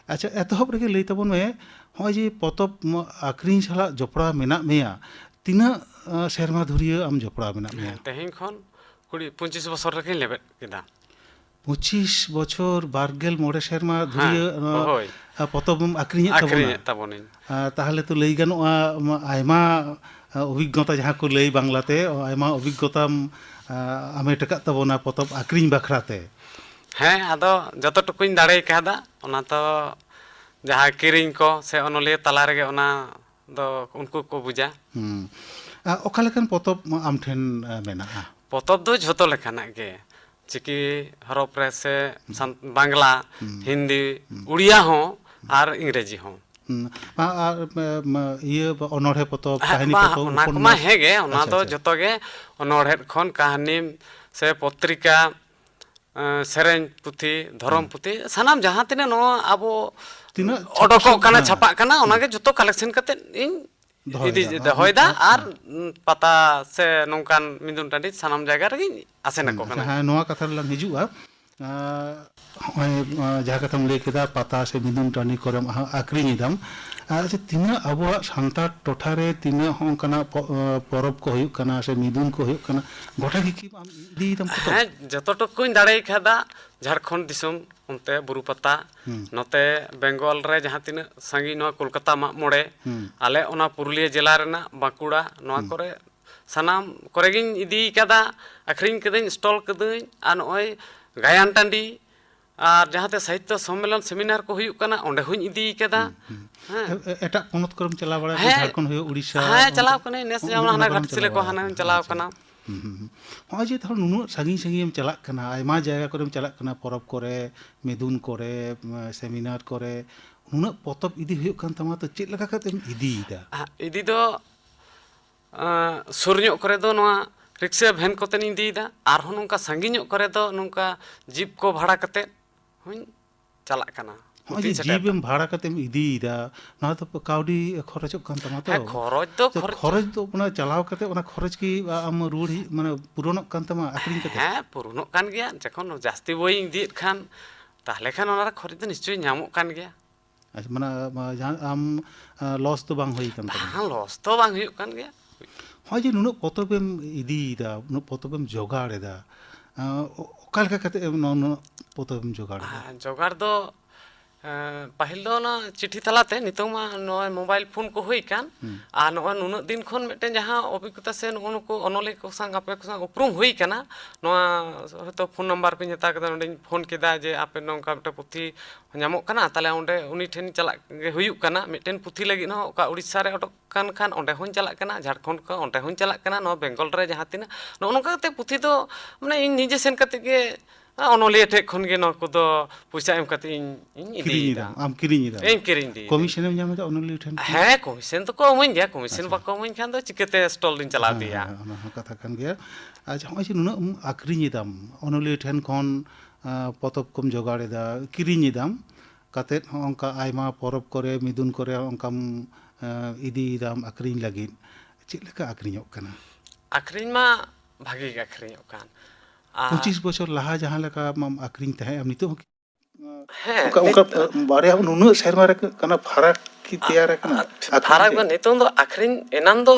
ᱟᱪᱪᱷᱟ, ᱮᱛᱚᱦᱚᱵ ᱨᱮᱜᱮ ᱞᱟᱹᱭ ᱛᱟᱵᱚᱱ ᱢᱮ, ᱱᱚᱜᱼᱚᱭ ᱡᱮ ᱯᱚᱛᱚᱵ ᱟᱹᱠᱷᱨᱤᱧ ᱥᱟᱞᱟᱜ ᱡᱚᱯᱲᱟᱣ ᱢᱮᱱᱟᱜ ᱢᱮᱭᱟ, ᱛᱤᱱᱟᱹᱜ, ᱟᱸ, ᱥᱮᱨᱢᱟ ᱫᱷᱩᱨᱤᱭᱟᱹ ᱟᱢ ᱡᱚᱯᱲᱟᱣ ᱢᱮᱱᱟᱜ ᱢᱮᱭᱟ? ᱦᱮᱸ, ᱛᱮᱦᱮᱧ ᱠᱷᱚᱱ ᱠᱩᱲᱤ, ᱯᱚᱸᱪᱤᱥ ᱵᱚᱪᱷᱚᱨ ᱞᱮᱠᱟᱧ ᱞᱮᱵᱮᱫ ᱠᱮᱫᱟ᱾ ᱯᱚᱸᱪᱤᱥ ᱵᱚᱪᱷᱚᱨ, ᱵᱟᱨᱜᱮᱞ ᱢᱚᱬᱮ ᱥᱮᱨᱢᱟ ᱫᱷᱩᱨᱤᱭᱟᱹ, ᱦᱮᱸ, ᱱᱚᱣᱟ, ᱦᱳᱭ᱾ ᱟᱸ, ᱯᱚᱛᱚᱵ ᱮᱢ ᱟᱹᱠᱷᱨᱤᱧᱮᱫ ᱛᱟᱵᱚᱱᱟ᱾ ᱟᱹᱠᱷᱨᱤᱧᱮᱫ ᱛᱟᱵᱚᱱᱟᱹᱧ᱾ ᱟᱸ, ᱛᱟᱦᱚᱞᱮ ᱛᱚ ᱞᱟᱹᱭ ᱜᱟᱱᱚᱜᱼᱟ, ᱟᱢ ᱟᱭᱢᱟ, ᱟᱸ, ᱚᱵᱷᱤᱜᱽᱜᱚᱛᱟ, ᱡᱟᱦᱟᱸ ᱠᱚ ᱞᱟᱹᱭ ᱵᱟᱝᱞᱟᱛᱮ, ᱟᱭᱢᱟ ᱚᱵᱷᱤᱜᱽᱜᱚᱛᱟᱢ, ᱟᱸ, ᱟᱢᱮᱴ ᱟᱠᱟᱫ ᱛᱟᱵᱚᱱᱟ ᱯᱚᱛᱚᱵ ᱟᱹᱠᱷᱨᱤᱧ ᱵᱟᱠᱷᱨᱟ ᱛᱮ᱾ ᱦᱮᱸ, ᱟᱫᱚ ᱡᱚᱛᱚ ᱴᱩᱠᱩᱧ ᱫᱟᱲᱮ ᱠᱟᱣᱫᱟ, ᱚᱱᱟ ᱛᱚ ᱡᱟᱦᱟᱸ ᱠᱤᱨᱤᱧ ᱠᱚ ᱥᱮ ᱚᱱᱚᱞᱤᱭᱟᱹ ᱛᱟᱞᱟ ᱨᱮᱜᱮ ᱚᱱᱟ ᱫᱚ ᱩᱱᱠᱩ ᱠᱚ ᱵᱩᱡᱟ᱾ ᱦᱩᱸ᱾ ᱟ, ᱚᱠᱟ ᱞᱮᱠᱟᱱ ᱯᱚᱛᱚᱵ ᱟᱢ ᱴᱷᱮᱱ, ᱟ, ᱢᱮᱱᱟᱜᱼᱟ? ᱯᱚᱛᱚᱵ ᱫᱚ ᱡᱷᱚᱛᱚ ᱞᱮᱠᱟᱱᱟᱜ ᱜᱮ, ᱪᱤᱠᱤ ᱦᱚᱨᱚᱯ ᱨᱮ ᱥᱮ ᱦᱩᱸ᱾ ᱥᱟᱱ-, ᱵᱟᱝᱞᱟ, ᱦᱩᱸ᱾ ᱦᱤᱱᱫᱤ, ᱦᱩᱸ᱾ ᱩᱲᱤᱭᱟ ᱦᱚᱸ ᱦᱩᱸ᱾ ᱟᱨ ᱤᱝᱨᱮᱡᱤ ᱦᱚᱸ᱾ ᱦᱩᱸ᱾ ᱟ-, ᱟᱨ, ᱢ-, ᱢ-, ᱤᱭᱟᱹ, ᱚᱱᱚᱬᱦᱮ ᱯᱚᱛᱚᱵ, ᱦᱮᱸ, ᱠᱟᱹᱦᱱᱤ ᱵᱟ, ᱯᱚᱛᱚᱵ, ᱚᱱᱟ ᱠᱚᱢᱟ ᱩᱯᱚᱱᱱᱟᱥ? ᱦᱮᱸ ᱜᱮ, ᱚᱱᱟ ᱟᱪᱪᱷᱟ, ᱫᱚ ᱟᱪᱪᱷᱟ᱾ ᱡᱚᱛᱚ ᱜᱮ, ᱚᱱᱚᱬᱦᱮ ᱠᱷᱚᱱ ᱠᱟᱹᱦᱱᱤ, ᱥᱮ ᱯᱚᱛᱨᱤᱠᱟ, ᱮᱸ, ᱥᱮᱨᱮᱧ ᱯᱩᱛᱷᱤ, ᱫᱷᱚᱨᱚᱢ ᱦᱩᱸ᱾ ᱯᱩᱛᱷᱤ, ᱥᱟᱱᱟᱢ ᱡᱟᱦᱟᱸ ᱛᱤᱱᱟᱹᱜ ᱱᱚᱣᱟ ᱟᱵᱚ ᱛᱤᱱᱟᱹᱜ ᱚᱰᱚᱠᱚᱜ ᱪᱷᱟᱯᱟ ᱠᱟᱱᱟ, ᱦᱮᱸ᱾ ᱪᱷᱟᱯᱟᱜ ᱠᱟᱱᱟ, ᱚᱱᱟᱜᱮ ᱡᱚᱛᱚ ᱠᱟᱞᱮᱠᱥᱮᱱ ᱠᱟᱛᱮ ᱤᱧ ᱫᱚᱦᱚᱭᱮᱫᱟ, ᱤᱫᱤ ᱦᱮᱸ᱾ ᱫᱚᱦᱚᱭᱮᱫᱟ᱾ ᱟᱨ, ᱟᱨ, ᱩᱸ, ᱯᱟᱛᱟ ᱥᱮ ᱱᱚᱝᱠᱟᱱ ᱢᱤᱫᱩᱱ ᱴᱟᱺᱰᱤ ᱥᱟᱱᱟᱢ ᱡᱟᱭᱜᱟ ᱨᱮᱜᱮᱧ ᱟᱥᱮᱱ ᱟᱠᱚ ᱦᱩᱸ, ᱠᱟᱱᱟ᱾ ᱦᱮᱸ, ᱱᱚᱣᱟ ᱠᱟᱛᱷᱟ ᱨᱮᱞᱟᱝ ᱦᱤᱡᱩᱜᱼᱟ᱾ ᱟᱸ, ᱦᱚᱸᱜᱼᱚᱭ, ᱟᱸ, ᱡᱟᱦᱟᱸ ᱠᱟᱛᱷᱟᱢ ᱞᱟᱹᱭ ᱠᱮᱫᱟ, ᱯᱟᱛᱟ ᱥᱮ ᱢᱤᱫᱩᱱ ᱴᱟᱺᱰᱤ ᱠᱚᱨᱮᱢ ᱟ-, ᱟᱠᱷᱨᱤᱧ ᱮᱫᱟᱢ᱾ ᱟᱪᱪᱷᱟ, ᱛᱤᱱᱟᱹᱜ ᱟᱵᱚᱣᱟᱜ ᱥᱟᱱᱛᱟᱲ ᱴᱚᱴᱷᱟ ᱨᱮ ᱛᱤᱱᱟᱹᱜ ᱦᱚᱸ ᱚᱱᱠᱟᱱᱟᱜ ᱯᱚ-, ᱟᱸ, ᱯᱚᱨᱚᱵᱽ ᱠᱚ ᱦᱩᱭᱩᱜ ᱠᱟᱱᱟ ᱥᱮ ᱢᱤᱫᱩᱱ ᱠᱚ ᱦᱩᱭᱩᱜ ᱠᱟᱱᱟ, ᱜᱚᱴᱟ ᱜᱮ ᱠᱤ ᱟᱢ ᱤᱫᱤᱭᱮᱫᱟᱢ ᱯᱚᱛᱚᱵ? ᱦᱮᱸ, ᱡᱚᱛᱚ ᱴᱩᱠᱩᱧ ᱫᱟᱲᱮ ᱠᱟᱫᱟ, ᱡᱷᱟᱲᱠᱷᱚᱸᱰ ᱫᱤᱥᱚᱢ ᱚᱱᱛᱮ ᱵᱩᱨᱩ ᱯᱟᱛᱟ, ᱦᱩᱸ᱾ ᱱᱚᱛᱮ ᱵᱮᱝᱜᱚᱞ ᱨᱮ ᱡᱟᱦᱟᱸ ᱛᱤᱱᱟᱹᱜ ᱥᱟᱺᱜᱤᱧ, ᱱᱚᱣᱟ ᱠᱳᱞᱠᱟᱛᱟ ᱢᱟᱜ ᱢᱚᱬᱮ, ᱦᱩᱸ᱾ ᱟᱞᱮ ᱚᱱᱟ ᱯᱩᱨᱩᱞᱤᱭᱟᱹ ᱡᱮᱞᱟ ᱨᱮᱱᱟᱜ ᱵᱟᱸᱠᱩᱲᱟ, ᱱᱚᱣᱟ ᱦᱩᱸ᱾ ᱠᱚᱨᱮ ᱥᱟᱱᱟᱢ ᱠᱚᱨᱮ ᱜᱤᱧ ᱤᱫᱤ ᱠᱟᱫᱟ, ᱟᱠᱷᱨᱤᱧ ᱠᱟᱹᱫᱟᱹᱧ, ᱥᱴᱚᱞ ᱠᱟᱹᱫᱟᱹᱧ᱾ ᱟᱨ ᱱᱚᱜᱼᱚᱭ ᱜᱟᱭᱟᱱ ᱴᱟᱺᱰᱤ ᱟᱨ ᱡᱟᱦᱟᱸᱛᱮ ᱥᱟᱦᱤᱛᱛᱚ ᱥᱚᱢᱢᱮᱞᱚᱱ ᱥᱮᱢᱤᱱᱟᱨ ᱠᱚ ᱦᱩᱭᱩᱜ ᱠᱟᱱᱟ, ᱚᱸᱰᱮ ᱦᱚᱸᱧ ᱤᱫᱤ ᱠᱟᱫᱟ᱾ ᱦᱩᱸ, ᱦᱩᱸ᱾ ᱦᱮᱸ᱾ ᱮ-, ᱮ-, ᱮᱴᱟᱜ ᱯᱚᱱᱚᱛ ᱠᱚᱨᱮᱢ ᱪᱟᱞᱟᱣ ᱵᱟᱲᱟ ᱟᱠᱟᱱᱟ? ᱦᱮᱸ᱾ ᱡᱷᱟᱲᱠᱷᱚᱸᱰ ᱦᱩᱭᱩᱜ, ᱩᱲᱤᱥᱥᱟ, ᱦᱮᱸ, ᱚᱱ-, ᱪᱟᱞᱟᱣ ᱚᱱᱟ ᱠᱟᱹᱱᱟᱹᱧ᱾ ᱠᱚᱨᱮᱢ ᱱᱮᱥ ᱪᱟᱞᱟᱣ ᱡᱮᱢᱚᱱ ᱵᱟᱲᱟ ᱦᱟᱱᱟ ᱟᱠᱟᱱᱟ? ᱜᱷᱟᱴᱥᱤᱞᱟᱹ ᱠᱚ ᱟᱪᱪᱷᱟ, ᱦᱟᱱᱟᱧ ᱟᱪᱪᱷᱟ᱾ ᱪᱟᱞᱟᱣ ᱟᱪᱪᱷᱟ, ᱠᱟᱱᱟ᱾ ᱟᱪᱪᱷᱟ᱾ ᱦᱩᱸ, ᱦᱩᱸ, ᱦᱩᱸ᱾ ᱱᱚᱜᱼᱚᱭ ᱡᱮ ᱛᱟᱦᱞᱮ ᱱᱩᱱᱟᱹᱜ ᱥᱟᱺᱜᱤᱧ ᱥᱟᱺᱜᱤᱧ ᱮᱢ ᱪᱟᱞᱟᱜ ᱠᱟᱱᱟ, ᱟᱭᱢᱟ ᱡᱟᱭᱜᱟ ᱠᱚᱨᱮᱢ ᱪᱟᱞᱟᱜ ᱠᱟᱱᱟ, ᱯᱚᱨᱚᱵᱽ ᱠᱚᱨᱮ, ᱢᱤᱫᱩᱱ ᱠᱚᱨᱮ, ᱥᱮᱢᱤᱱᱟᱨ ᱠᱚᱨᱮ, ᱱᱩᱱᱟᱹᱜ ᱯᱚᱛᱚᱵ ᱤᱫᱤ ᱦᱩᱭᱩᱜ ᱠᱟᱱ ᱛᱟᱢᱟ, ᱛᱚ ᱪᱮᱫ ᱞᱮᱠᱟ ᱠᱟᱛᱮᱢ ᱤᱫᱤᱭᱮᱫᱟ? ᱟ, ᱤᱫᱤ ᱫᱚ, ᱟ, ᱥᱩᱨ ᱧᱚᱜ ᱠᱚᱨᱮ ᱫᱚ ᱱᱚᱣᱟ ᱨᱤᱠᱥᱟᱹ ᱵᱷᱮᱱ ᱠᱚᱛᱮᱧ ᱤᱫᱤᱭᱮᱫᱟ, ᱟᱨᱦᱚᱸ ᱱᱚᱝᱠᱟ ᱥᱟᱺᱜᱤᱧ ᱧᱚᱜ ᱠᱚᱨᱮ ᱫᱚ ᱱᱚᱝᱠᱟ ᱡᱤᱯ ᱠᱚ ᱵᱷᱟᱲᱟ ᱠᱟᱛᱮ ᱦᱚᱸᱧ ᱪᱟᱞᱟᱜ ᱠᱟᱱᱟ, ᱦᱚᱸᱜᱼᱚᱭ ᱯᱩᱛᱷᱤᱧ ᱡᱮ ᱥᱮᱴᱮᱨ ᱡᱤᱯ ᱫᱟ᱾ ᱮᱢ ᱵᱷᱟᱲᱟ ᱠᱟᱛᱮᱢ ᱤᱫᱤᱭᱮᱫᱟ, ᱱᱚᱣᱟ ᱫᱚ ᱠᱟᱹᱣᱰᱤ ᱠᱷᱚᱨᱚᱪᱚᱜ ᱠᱟᱱ ᱛᱟᱢᱟ ᱛᱚ? ᱦᱮᱸ, ᱠᱷᱚᱨᱚᱪ ᱫᱚ ᱛᱚ ᱠᱷᱚᱨᱚᱪ ᱠᱷᱚᱨᱚᱪ ᱫᱚ, ᱚᱱᱟ ᱪᱟᱞᱟᱣ ᱠᱟᱛᱮ ᱚᱱᱟ ᱠᱷᱚᱨᱚᱪ ᱠᱤ ᱟ-, ᱟᱢ ᱨᱩᱣᱟᱹᱲ ᱦᱤᱡᱩᱜ, ᱢᱟᱱᱮ, ᱯᱩᱨᱚᱱᱚᱜ ᱠᱟᱱ ᱛᱟᱢᱟ ᱟᱹᱠᱷᱨᱤᱧ ᱠᱟᱛᱮ? ᱦᱮᱸ, ᱯᱩᱨᱚᱱᱚᱜ ᱠᱟᱱ ᱜᱮᱭᱟ᱾ ᱡᱚᱠᱷᱚᱱ ᱡᱟᱹᱥᱛᱤ ᱵᱳᱭᱤᱧ ᱤᱫᱤᱭᱮᱫ ᱠᱷᱟᱱ, ᱛᱟᱦᱞᱮ ᱠᱷᱟᱱ ᱚᱱᱟ ᱨᱮ ᱠᱷᱚᱨᱚᱪ ᱫᱚ ᱱᱤᱥᱪᱚᱭ ᱧᱟᱢᱚᱜ ᱠᱟᱱ ᱜᱮᱭᱟ᱾ ᱟᱪᱪᱷᱟ, ᱢᱟᱱᱮ, ᱢᱟ-, ᱡᱟᱦᱟᱸ ᱟᱢ, ᱟ, ᱞᱚᱥ ᱫᱚ ᱵᱟᱝ ᱦᱩᱭ ᱠᱟᱱ ᱛᱟᱢᱟ? ᱵᱟᱝ, ᱞᱚᱥ ᱫᱚ ᱵᱟᱝ ᱦᱩᱭᱩᱜ ᱠᱟᱱ ᱜᱮᱭᱟ᱾ ᱦᱚᱸᱜᱼᱚᱭ ᱡᱮ ᱱᱩᱱᱟᱹᱜ ᱯᱚᱛᱚᱵᱮᱢ ᱤᱫᱤᱭᱮᱫᱟ, ᱩᱱᱟᱹᱜ ᱯᱚᱛᱚᱵᱮᱢ ᱡᱚᱜᱟᱲ ᱮᱫᱟ, ᱟᱸ, ᱚ-, ᱚᱠᱟ ᱞᱮᱠᱟ ᱠᱟᱛᱮ ᱮᱢ ᱱᱚ-, ᱱᱩᱱᱟᱹᱜ ᱯᱚᱛᱚᱵᱮᱢ ᱡᱚᱜᱟᱲ ᱮᱫᱟ? ᱟᱨ ᱡᱚᱜᱟᱲ ᱫᱚ, ᱮᱸ, ᱯᱟᱹᱦᱤᱞ ᱫᱚ ᱚᱱᱟ ᱪᱤᱴᱷᱤ ᱛᱟᱞᱟᱛᱮ, ᱱᱤᱛᱚᱝ ᱢᱟ ᱱᱚᱜᱼᱚᱭ ᱢᱳᱵᱟᱭᱤᱞ ᱯᱷᱳᱱ ᱠᱚ ᱦᱩᱭ ᱟᱠᱟᱱ, ᱦᱩᱸ᱾ ᱟᱨ ᱱᱚᱜᱼᱚᱭ ᱱᱩᱱᱟᱹᱜ ᱫᱤᱱ ᱠᱷᱚᱱ ᱢᱤᱫᱴᱮᱱ ᱡᱟᱦᱟᱸ ᱚᱵᱷᱤᱜᱽᱜᱚᱛᱟ ᱥᱮ ᱱᱩᱜᱼᱩ ᱱᱩᱠᱩ ᱚᱱᱚᱞᱤᱭᱟᱹ ᱠᱚ ᱥᱟᱶ ᱟᱯᱮ ᱠᱚ ᱥᱟᱶ ᱩᱯᱨᱩᱢ ᱦᱩᱭ ᱟᱠᱟᱱᱟ, ᱱᱚᱣᱟ ᱦᱚᱭᱛᱳ ᱯᱷᱳᱱ ᱱᱟᱢᱵᱟᱨ ᱠᱚᱧ ᱦᱟᱛᱟᱣ ᱠᱮᱫᱟ, ᱱᱚᱸᱰᱮᱧ ᱯᱷᱳᱱ ᱠᱮᱫᱟ ᱡᱮ ᱟᱯᱮ ᱱᱚᱝᱠᱟ ᱢᱤᱫᱴᱮᱱ ᱯᱩᱛᱷᱤ ᱧᱟᱢᱚᱜ ᱠᱟᱱᱟ, ᱛᱟᱦᱞᱮ ᱚᱸᱰᱮ ᱩᱱᱤ ᱴᱷᱮᱱ ᱪᱟᱞᱟᱜ ᱜᱮ ᱦᱩᱭᱩᱜ ᱠᱟᱱᱟ᱾ ᱢᱤᱫᱴᱮᱱ ᱯᱩᱛᱷᱤ ᱞᱟᱹᱜᱤᱫ ᱦᱚᱸ ᱚᱠᱟ ᱩᱲᱤᱥᱥᱟ ᱨᱮ ᱚᱰᱚᱠ ᱠᱟᱱ ᱠᱷᱟᱱ ᱚᱸᱰᱮ ᱦᱚᱸᱧ ᱪᱟᱞᱟᱜ ᱠᱟᱱᱟ, ᱡᱷᱟᱲᱠᱷᱚᱸᱰ ᱠᱚ ᱚᱸᱰᱮ ᱦᱚᱸᱧ ᱪᱟᱞᱟᱜ ᱠᱟᱱᱟ, ᱱᱚᱣᱟ ᱵᱮᱝᱜᱚᱞ ᱨᱮ ᱡᱟᱦᱟᱸ ᱛᱤᱱᱟᱹᱜ, ᱱᱚᱜᱼᱚ ᱱᱚᱝᱠᱟ ᱠᱟᱛᱮ ᱯᱩᱛᱷᱤ ᱫᱚ, ᱢᱟᱱᱮ, ᱤᱧ ᱱᱤᱡᱮ ᱥᱮᱱ ᱠᱟᱛᱮ ᱜᱮ ᱟᱨ ᱚᱱᱚᱞᱤᱭᱟᱹ ᱴᱷᱮᱡ ᱠᱷᱚᱱ ᱜᱮ ᱱᱚᱣᱟ ᱠᱚᱫᱚ ᱯᱚᱭᱥᱟ ᱮᱢ ᱠᱟᱛᱮ ᱤᱧ, ᱤᱧ ᱤᱫᱤᱭᱮᱫᱟ᱾ ᱠᱤᱨᱤᱧ ᱮᱫᱟᱢ, ᱟᱢ ᱠᱤᱨᱤᱧ ᱮᱫᱟᱢ? ᱤᱧ ᱠᱤᱨᱤᱧ ᱤᱫᱤᱭᱮᱫᱟ᱾ ᱠᱚᱢᱤᱥᱚᱱ ᱮᱢ ᱧᱟᱢ ᱮᱫᱟ ᱚᱱᱚᱞᱤᱭᱟᱹ ᱴᱷᱮᱱ ᱠᱷᱚᱱ? ᱦᱮᱸ, ᱠᱚᱢᱤᱥᱚᱱ ᱫᱚᱠᱚ ᱤᱢᱟᱹᱧ ᱜᱮᱭᱟ, ᱠᱚᱢᱤᱥᱚᱱ ᱟᱪᱪᱷᱟ᱾ ᱵᱟᱠᱚ ᱤᱢᱟᱹᱧ ᱠᱷᱟᱱ ᱫᱚ ᱪᱤᱠᱟᱹᱛᱮ ᱥᱴᱚᱞ ᱫᱚᱧ ᱪᱟᱞᱟᱣ ᱦᱮᱸ, ᱤᱫᱤᱭᱟ? ᱦᱮᱸ, ᱚᱱᱟ ᱦᱚᱸ ᱠᱟᱛᱷᱟ ᱠᱟᱱ ᱜᱮᱭᱟ᱾ ᱟᱪᱪᱷᱟ, ᱦᱚᱸᱜᱼᱚᱭ ᱡᱮ ᱱᱩᱱᱟᱹᱜ ᱮᱢ ᱟᱠᱷᱨᱤᱧ ᱮᱫᱟᱢ, ᱚᱱᱚᱞᱤᱭᱟᱹ ᱴᱷᱮᱱ ᱠᱷᱚᱱ, ᱟᱸ, ᱯᱚᱛᱚᱵ ᱠᱚᱢ ᱡᱚᱜᱟᱲ ᱮᱫᱟ, ᱠᱤᱨᱤᱧ ᱮᱫᱟᱢ, ᱠᱟᱛᱮᱫ ᱦᱚᱸ ᱚᱱᱠᱟ ᱟᱭᱢᱟ ᱯᱚᱨᱚᱵᱽ ᱠᱚᱨᱮ, ᱢᱤᱫᱩᱱ ᱠᱚᱨᱮ ᱚᱱᱠᱟᱢ, ᱟᱸ, ᱤᱫᱤᱭᱮᱫᱟᱢ ᱟᱠᱷᱨᱤᱧ ᱞᱟᱹᱜᱤᱫ, ᱪᱮᱫ ᱞᱮᱠᱟ ᱟᱠᱷᱨᱤᱧᱚᱜ ᱠᱟᱱᱟ? ᱟᱠᱷᱨᱤᱧ ᱢᱟ ᱵᱷᱟᱜᱤ ᱜᱮ ᱟᱠᱷᱨᱤᱧᱚᱜ ᱠᱟᱱ᱾ ᱟᱨ ᱯᱚᱸᱪᱤᱥ ᱵᱚᱪᱷᱚᱨ ᱞᱟᱦᱟ ᱡᱟᱦᱟᱸ ᱞᱮᱠᱟ ᱟᱢ ᱟᱠᱷᱨᱤᱧ ᱛᱟᱦᱮᱸᱫ, ᱟᱢ ᱱᱤᱛᱚᱜ ᱦᱚᱸ ᱠᱤ ᱦᱮᱸ, ᱚᱱᱠᱟ, ᱱᱤᱛ- ᱚᱱᱠᱟ ᱵᱟᱨᱭᱟ ᱱᱩᱱᱟᱹᱜ ᱥᱮᱨᱢᱟ ᱨᱮ ᱠᱟᱱᱟ ᱯᱷᱟᱨᱟᱠ ᱠᱤ ᱛᱮᱭᱟᱨ ᱟᱠᱟᱱᱟ ᱟᱨ ᱟᱠᱷᱨᱤᱧ ᱯᱷᱟᱨᱟᱠ ᱛᱮ? ᱫᱚ ᱱᱤᱛᱚᱝ ᱫᱚ ᱟᱠᱷᱨᱤᱧ, ᱮᱱᱟᱱ ᱫᱚ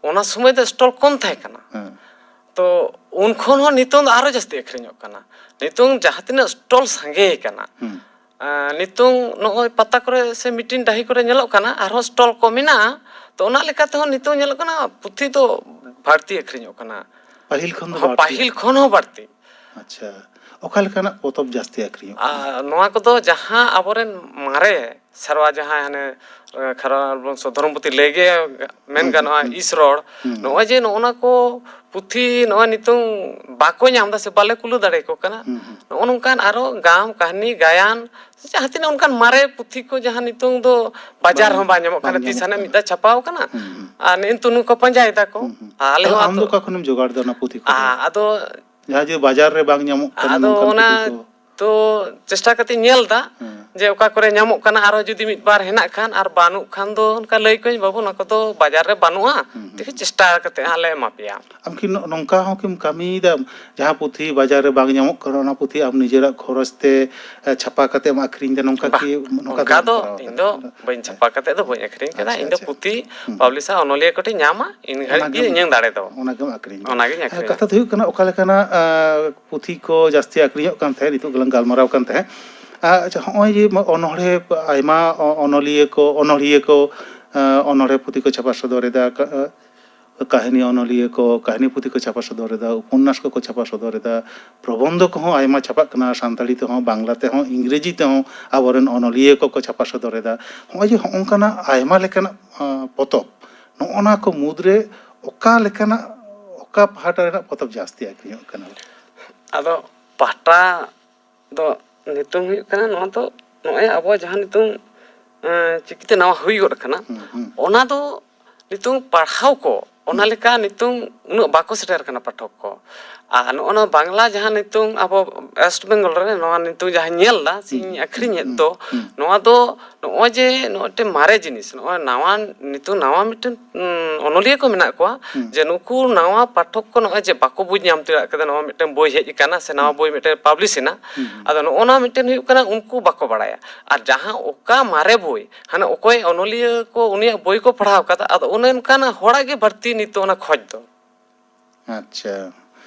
ᱚᱱᱟ ᱥᱚᱢᱚᱭ ᱫᱚ ᱥᱴᱚᱞ ᱠᱚᱢ ᱛᱟᱦᱮᱸ ᱠᱟᱱᱟ᱾ ᱦᱮᱸ᱾ ᱛᱚ ᱩᱱ ᱠᱷᱚᱱ ᱦᱚᱸ ᱱᱤᱛᱚᱝ ᱫᱚ ᱟᱨᱚ ᱡᱟᱹᱥᱛᱤ ᱟᱠᱷᱨᱤᱧᱚᱜ ᱠᱟᱱᱟ᱾ ᱱᱤᱛᱚᱝ ᱡᱟᱦᱟᱸ ᱛᱤᱱᱟᱹᱜ ᱥᱴᱚᱞ ᱥᱟᱸᱜᱮ ᱟᱠᱟᱱᱟ, ᱦᱩᱸ᱾ ᱟᱸ, ᱱᱤᱛᱚᱝ ᱱᱚᱜᱼᱚᱭ ᱯᱟᱛᱟ ᱠᱚᱨᱮ ᱥᱮ ᱢᱤᱴᱤᱝ ᱰᱟᱹᱦᱤ ᱠᱚᱨᱮ ᱧᱮᱞᱚᱜ ᱠᱟᱱᱟ, ᱟᱨᱦᱚᱸ ᱥᱴᱚᱞ ᱠᱚ ᱢᱮᱱᱟᱜᱼᱟ᱾ ᱛᱚ ᱚᱱᱟ ᱞᱮᱠᱟ ᱛᱮᱦᱚᱸ ᱱᱤᱛᱚᱝ ᱧᱮᱞᱚᱜ ᱠᱟᱱᱟ ᱯᱩᱛᱷᱤ ᱫᱚ ᱵᱟᱹᱲᱛᱤ ᱟᱠᱷᱨᱤᱧᱚᱜ ᱠᱟᱱᱟ᱾ ᱯᱟᱹᱦᱤᱞ ᱠᱷᱚᱱ ᱫᱚ ᱦᱚᱸ, ᱵᱟᱹᱲᱛᱤ? ᱯᱟᱹᱦᱤᱞ ᱠᱷᱚᱱ ᱦᱚᱸ ᱵᱟᱹᱲᱛᱤ᱾ ᱟᱪᱪᱷᱟ, ᱚᱠᱟ ᱞᱮᱠᱟᱱᱟᱜ ᱯᱚᱛᱚᱵ ᱡᱟᱹᱥᱛᱤ ᱟᱠᱷᱨᱤᱧᱚᱜ ᱠᱟᱱᱟ? ᱟᱨ ᱱᱚᱣᱟ ᱠᱚᱫᱚ ᱡᱟᱦᱟᱸ ᱟᱵᱚᱨᱮᱱ ᱢᱟᱨᱮ ᱥᱮᱨᱣᱟ, ᱡᱟᱦᱟᱸ ᱦᱟᱱᱮ, ᱮ, ᱠᱷᱮᱨᱣᱟᱲ ᱵᱚᱝᱥᱚ ᱫᱷᱚᱨᱚᱢᱯᱩᱛᱷᱤ ᱞᱟᱹᱭ ᱜᱮ ᱢᱮᱱ ᱦᱩᱸ, ᱜᱟᱱᱚᱜᱼᱟ, ᱦᱩᱸ, ᱤᱥ ᱨᱚᱲ, ᱦᱩᱸ, ᱱᱚᱜᱼᱚᱭ ᱡᱮ ᱱᱚᱜᱼᱚ ᱱᱟ ᱠᱚ ᱯᱩᱛᱷᱤ ᱱᱚᱜᱼᱚᱭ ᱱᱤᱛᱚᱝ ᱵᱟᱠᱚ ᱧᱟᱢ ᱮᱫᱟ ᱥᱮ ᱵᱟᱞᱮ ᱠᱩᱞᱟᱹ ᱫᱟᱲᱮᱭᱟᱠᱚ ᱠᱟᱱᱟ, ᱦᱩᱸ, ᱦᱩᱸ, ᱱᱚᱜᱼᱚ ᱱᱚᱝᱠᱟᱱ ᱟᱨᱚ ᱜᱟᱢ, ᱠᱟᱹᱦᱱᱤ, ᱜᱟᱭᱟᱱ, ᱥᱮ ᱡᱟᱦᱟᱸ ᱛᱤᱱᱟᱹᱜ ᱚᱱᱠᱟᱱ ᱢᱟᱨᱮ ᱯᱩᱛᱷᱤ ᱠᱚ ᱡᱟᱦᱟᱸ ᱱᱤᱛᱚᱝ ᱫᱚ ᱵᱟᱡᱟᱨ ᱵᱟᱝ, ᱦᱚᱸ ᱵᱟᱝ ᱧᱟᱢᱚᱜ ᱵᱟᱝ ᱠᱟᱱᱟ, ᱛᱤᱥ ᱧᱟᱢᱚᱜ ᱦᱟᱱᱮ ᱢᱤᱫ ᱠᱟᱱᱟ᱾ ᱫᱷᱟᱣ ᱪᱷᱟᱯᱟᱣ ᱠᱟᱱᱟ, ᱦᱩᱸ, ᱦᱩᱸ᱾ ᱟᱨ ᱱᱮᱜᱼᱮ ᱱᱤᱛᱚᱜ ᱱᱩᱠᱩ ᱯᱟᱸᱡᱟᱭ ᱫᱟᱠᱚ᱾ ᱦᱩᱸ, ᱦᱩᱸ᱾ ᱟᱨ ᱟᱞᱮ ᱟᱫᱚ ᱦᱚᱸ ᱟᱢ ᱫᱚ ᱟᱹᱛᱩ ᱚᱠᱟ ᱠᱷᱚᱱᱮᱢ ᱡᱚᱜᱟᱲ ᱮᱫᱟ ᱚᱱᱟ ᱯᱩᱛᱷᱤ ᱠᱚᱫᱚ? ᱟᱫᱚ ᱡᱟᱦᱟᱸ ᱡᱮ ᱵᱟᱡᱟᱨ ᱨᱮ ᱵᱟᱝ ᱧᱟᱢᱚᱜ ᱠᱟᱱᱟ ᱟᱫᱚ ᱱᱚᱝᱠᱟᱱ ᱚᱱᱟ ᱯᱩᱛᱷᱤ ᱠᱚ? ᱛᱚ ᱪᱮᱥᱴᱟ ᱠᱟᱛᱮ ᱧᱮᱞ ᱫᱟ, ᱦᱮᱸ᱾ ᱡᱮ ᱚᱠᱟ ᱠᱚᱨᱮ ᱧᱟᱢᱚᱜ ᱠᱟᱱᱟ, ᱟᱨᱚ ᱡᱩᱫᱤ ᱢᱤᱫ ᱵᱟᱨ ᱦᱮᱱᱟᱜ ᱠᱷᱟᱱ, ᱟᱨ ᱵᱟᱹᱱᱩᱜ ᱠᱷᱟᱱ ᱫᱚ ᱚᱱᱠᱟ ᱞᱟᱹᱭ ᱠᱚᱣᱟᱧ, "ᱵᱟᱹᱵᱩ, ᱱᱚᱣᱟ ᱠᱚᱫᱚ ᱵᱟᱡᱟᱨ ᱨᱮ ᱵᱟᱹᱱᱩᱜᱼᱟ, ᱦᱩᱸ, ᱦᱩᱸ, ᱫᱮᱠᱷᱤ ᱦᱩᱸ᱾ ᱪᱮᱥᱴᱟ ᱠᱟᱛᱮ ᱦᱟᱸᱜ ᱞᱮ ᱮᱢᱟ ᱯᱮᱭᱟ᱾" ᱟᱢ ᱠᱤ ᱱᱚ-, ᱱᱚᱝᱠᱟ ᱦᱚᱸ ᱠᱤᱢ ᱠᱟᱹᱢᱤᱭᱮᱫᱟ, ᱡᱟᱦᱟᱸ ᱯᱩᱛᱷᱤ ᱵᱟᱡᱟᱨ ᱨᱮ ᱵᱟᱝ ᱧᱟᱢᱚᱜ ᱠᱟᱱᱟ, ᱚᱱᱟ ᱯᱩᱛᱷᱤ ᱟᱢ ᱱᱤᱡᱮᱨᱟᱜ ᱠᱷᱚᱨᱚᱪ ᱛᱮ, ᱮ, ᱪᱷᱟᱯᱟ ᱠᱟᱛᱮ ᱮᱢ ᱟᱠᱷᱨᱤᱧ ᱮᱫᱟ, ᱱᱚᱝᱠᱟ ᱵᱟᱦ, ᱠᱤ, ᱱᱚᱝᱠᱟ ᱚᱱᱠᱟ ᱠᱤᱢ ᱫᱚ ᱠᱚᱨᱟᱣ ᱤᱧ ᱫᱚ ᱠᱟᱫᱟ? ᱵᱟᱹᱧ ᱦᱮᱸ᱾ ᱪᱷᱟᱯᱟ ᱠᱟᱛᱮ ᱫᱚ ᱵᱟᱹᱧ ᱟᱠᱷᱨᱤᱧ ᱠᱟᱫᱟ, ᱟᱪᱪᱷᱟ, ᱤᱧ ᱫᱚ ᱟᱪᱪᱷᱟ᱾ ᱯᱩᱛᱷᱤ ᱦᱩᱸ᱾ ᱯᱟᱵᱽᱞᱤᱥᱟᱨ ᱚᱱᱚᱞᱤᱭᱟᱹ ᱠᱚᱴᱷᱮᱱ ᱧᱟᱢᱟ, ᱤᱱ ᱜᱷᱟᱹᱲᱤᱡ ᱜᱮ ᱚᱱᱟᱜᱮᱢ, ᱤᱧᱟᱹᱝ ᱫᱟᱲᱮ ᱫᱚ᱾ ᱚᱱᱟᱜᱮᱢ ᱟᱠᱷᱨᱤᱧ ᱮᱫᱟ᱾ ᱚᱱᱟᱜᱤᱧ ᱦᱮᱸ, ᱟᱠᱷᱨᱤᱧᱟ᱾ ᱠᱟᱛᱷᱟ ᱫᱚ ᱦᱩᱭᱩᱜ ᱠᱟᱱᱟ, ᱚᱠᱟ ᱞᱮᱠᱟᱱᱟᱜ, ᱟ, ᱯᱩᱛᱷᱤ ᱠᱚ ᱡᱟᱹᱥᱛᱤ ᱟᱠᱷᱨᱤᱧᱚᱜ ᱠᱟᱱ ᱛᱟᱦᱮᱸᱫ, ᱱᱤᱛᱚᱜ ᱜᱮᱞᱟᱝ ᱜᱟᱞᱢᱟᱨᱟᱣ ᱠᱟᱱ ᱛᱟᱦᱮᱸᱫ᱾ ᱟ, ᱟᱪᱪᱷᱟ, ᱦᱚᱸᱜᱼᱚᱭ ᱡᱮ ᱚᱱᱚᱬᱦᱮ, ᱟᱭᱢᱟ ᱚ-, ᱚᱱᱚᱞᱤᱭᱟᱹ ᱠᱚ, ᱚᱱᱚᱲᱦᱤᱭᱟᱹ ᱠᱚ, ᱟ, ᱚᱱᱚᱬᱦᱮ ᱯᱩᱛᱷᱤ ᱠᱚ ᱪᱷᱟᱯᱟ ᱥᱚᱫᱚᱨ ᱮᱫᱟ, ᱠᱟ-, ᱟ, ᱠᱟᱹᱦᱱᱤ ᱚᱱᱚᱞᱤᱭᱟᱹ ᱠᱚ, ᱠᱟᱹᱦᱱᱤ ᱯᱩᱛᱷᱤ ᱠᱚ ᱪᱷᱟᱯᱟ ᱥᱚᱫᱚᱨ ᱮᱫᱟ, ᱩᱯᱚᱱᱱᱟᱥ ᱠᱚᱠᱚ ᱪᱷᱟᱯᱟ ᱥᱚᱫᱚᱨ ᱮᱫᱟ, ᱯᱨᱚᱵᱚᱱᱫᱷᱚ ᱠᱚᱦᱚᱸ ᱟᱭᱢᱟ ᱪᱷᱟᱯᱟᱜ ᱠᱟᱱᱟ, ᱥᱟᱱᱛᱟᱲᱤ ᱛᱮᱦᱚᱸ, ᱵᱟᱝᱞᱟ ᱛᱮᱦᱚᱸ, ᱤᱝᱨᱮᱡᱤ ᱛᱮᱦᱚᱸ ᱟᱵᱚᱨᱮᱱ ᱚᱱᱚᱞᱤᱭᱟᱹ ᱠᱚᱠᱚ ᱪᱷᱟᱯᱟ ᱥᱚᱫᱚᱨ ᱮᱫᱟ᱾ ᱦᱚᱸᱜᱼᱚᱭ ᱡᱮ ᱦᱚᱸᱜᱼᱚᱝᱠᱟᱱᱟᱜ ᱟᱭᱢᱟ ᱞᱮᱠᱟᱱᱟᱜ, ᱟᱸ, ᱯᱚᱛᱚᱵ, ᱱᱚᱜᱼᱚ ᱱᱟ ᱠᱚ ᱢᱩᱫᱽᱨᱮ ᱚᱠᱟ ᱞᱮᱠᱟᱱᱟᱜ, ᱚᱠᱟ ᱯᱟᱦᱴᱟ ᱨᱮᱱᱟᱜ ᱯᱚᱛᱚᱵ ᱡᱟᱹᱥᱛᱤ ᱟᱹᱠᱷᱨᱤᱧᱚᱜ ᱠᱟᱱᱟ? ᱟᱫᱚ ᱯᱟᱦᱴᱟ ᱫᱚ ᱱᱤᱛᱚᱝ ᱦᱩᱭᱩᱜ ᱠᱟᱱᱟ, ᱱᱚᱣᱟ ᱫᱚ ᱱᱚᱜᱼᱚᱭ ᱟᱵᱚ ᱡᱟᱦᱟᱸ ᱱᱤᱛᱚᱝ, ᱮᱸ, ᱪᱤᱠᱤᱛᱮ ᱱᱟᱣᱟ ᱦᱩᱭ ᱜᱚᱫ ᱟᱠᱟᱱᱟ, ᱦᱩᱸ, ᱦᱩᱸ᱾ ᱚᱱᱟ ᱫᱚ ᱱᱤᱛᱚᱝ ᱯᱟᱲᱦᱟᱣ ᱠᱚ ᱚᱱᱟ ᱦᱩᱸ᱾ ᱞᱮᱠᱟ ᱱᱤᱛᱚᱝ ᱩᱱᱟᱹᱜ ᱵᱟᱠᱚ ᱥᱮᱴᱮᱨ ᱠᱟᱱᱟ ᱯᱟᱴᱷᱚᱠ ᱠᱚ᱾ ᱟᱨ ᱱᱚᱜᱼᱚ ᱱᱚᱣᱟ ᱵᱟᱝᱞᱟ ᱡᱟᱦᱟᱸ ᱱᱤᱛᱚᱝ ᱟᱵᱚ ᱳᱭᱮᱥᱴ ᱵᱮᱝᱜᱚᱞ ᱨᱮ ᱱᱚᱣᱟ ᱱᱤᱛᱚᱝ ᱡᱟᱦᱟᱸᱧ ᱧᱮᱞ ᱮᱫᱟ ᱥᱮᱧ ᱦᱩᱸ, ᱟᱹᱠᱷᱨᱤᱧᱮᱫ ᱦᱩᱸ, ᱫᱚ, ᱦᱩᱸ᱾ ᱱᱚᱣᱟ ᱫᱚ ᱱᱚᱜᱼᱚᱭ ᱡᱮ ᱱᱚᱜᱼᱚᱭ ᱢᱤᱫᱴᱮᱱ ᱢᱟᱨᱮ ᱡᱤᱱᱤᱥ, ᱱᱚᱜᱼᱚᱭ ᱱᱟᱣᱟ, ᱱᱤᱛᱚᱝ ᱱᱟᱣᱟ ᱢᱤᱫᱴᱮᱱ, ᱩᱸ, ᱚᱱᱚᱞᱤᱭᱟᱹ ᱠᱚ ᱢᱮᱱᱟᱜ ᱠᱚᱣᱟ, ᱦᱩᱸ᱾ ᱡᱮ ᱱᱩᱠᱩ ᱱᱟᱣᱟ ᱯᱟᱴᱷᱚᱠ ᱠᱚ ᱱᱚᱜᱼᱚᱭ ᱡᱮ ᱵᱟᱠᱚ ᱵᱩᱡᱽ ᱧᱟᱢ ᱫᱟᱲᱮᱭᱟᱜ ᱠᱟᱱᱟ, ᱱᱚᱣᱟ ᱢᱤᱫᱴᱮᱱ ᱵᱳᱭ ᱦᱮᱡ ᱟᱠᱟᱱᱟ ᱥᱮ ᱱᱟᱣᱟ ᱦᱩᱸ᱾ ᱵᱳᱭ ᱢᱤᱫᱴᱮᱱ ᱯᱟᱵᱽᱞᱤᱥ ᱮᱱᱟ, ᱦᱩᱸ, ᱦᱩᱸ᱾ ᱟᱫᱚ ᱱᱚᱜᱼᱚ ᱱᱚᱣᱟ ᱢᱤᱫᱴᱮᱱ ᱦᱩᱭᱩᱜ ᱠᱟᱱᱟ ᱩᱱᱠᱩ ᱵᱟᱠᱚ ᱵᱟᱲᱟᱭᱟ᱾ ᱟᱨ ᱡᱟᱦᱟᱸ ᱚᱠᱟ ᱢᱟᱨᱮ ᱵᱳᱭ, ᱦᱟᱱᱮ ᱚᱠᱚᱭ ᱚᱱᱚᱞᱤᱭᱟᱹ ᱠᱚ ᱩᱱᱤᱭᱟᱜ ᱵᱳᱭ ᱠᱚ ᱯᱟᱲᱦᱟᱣ ᱠᱟᱫᱟ, ᱟᱫᱚ ᱚᱱᱮ ᱚᱱᱠᱟᱱ ᱦᱚᱲᱟᱜ ᱜᱮ ᱵᱟᱹᱲᱛᱤ ᱱᱤᱛᱚᱜ ᱚᱱᱟ ᱠᱷᱚᱡᱽ ᱫᱚ᱾ ᱟᱪᱪᱷᱟ᱾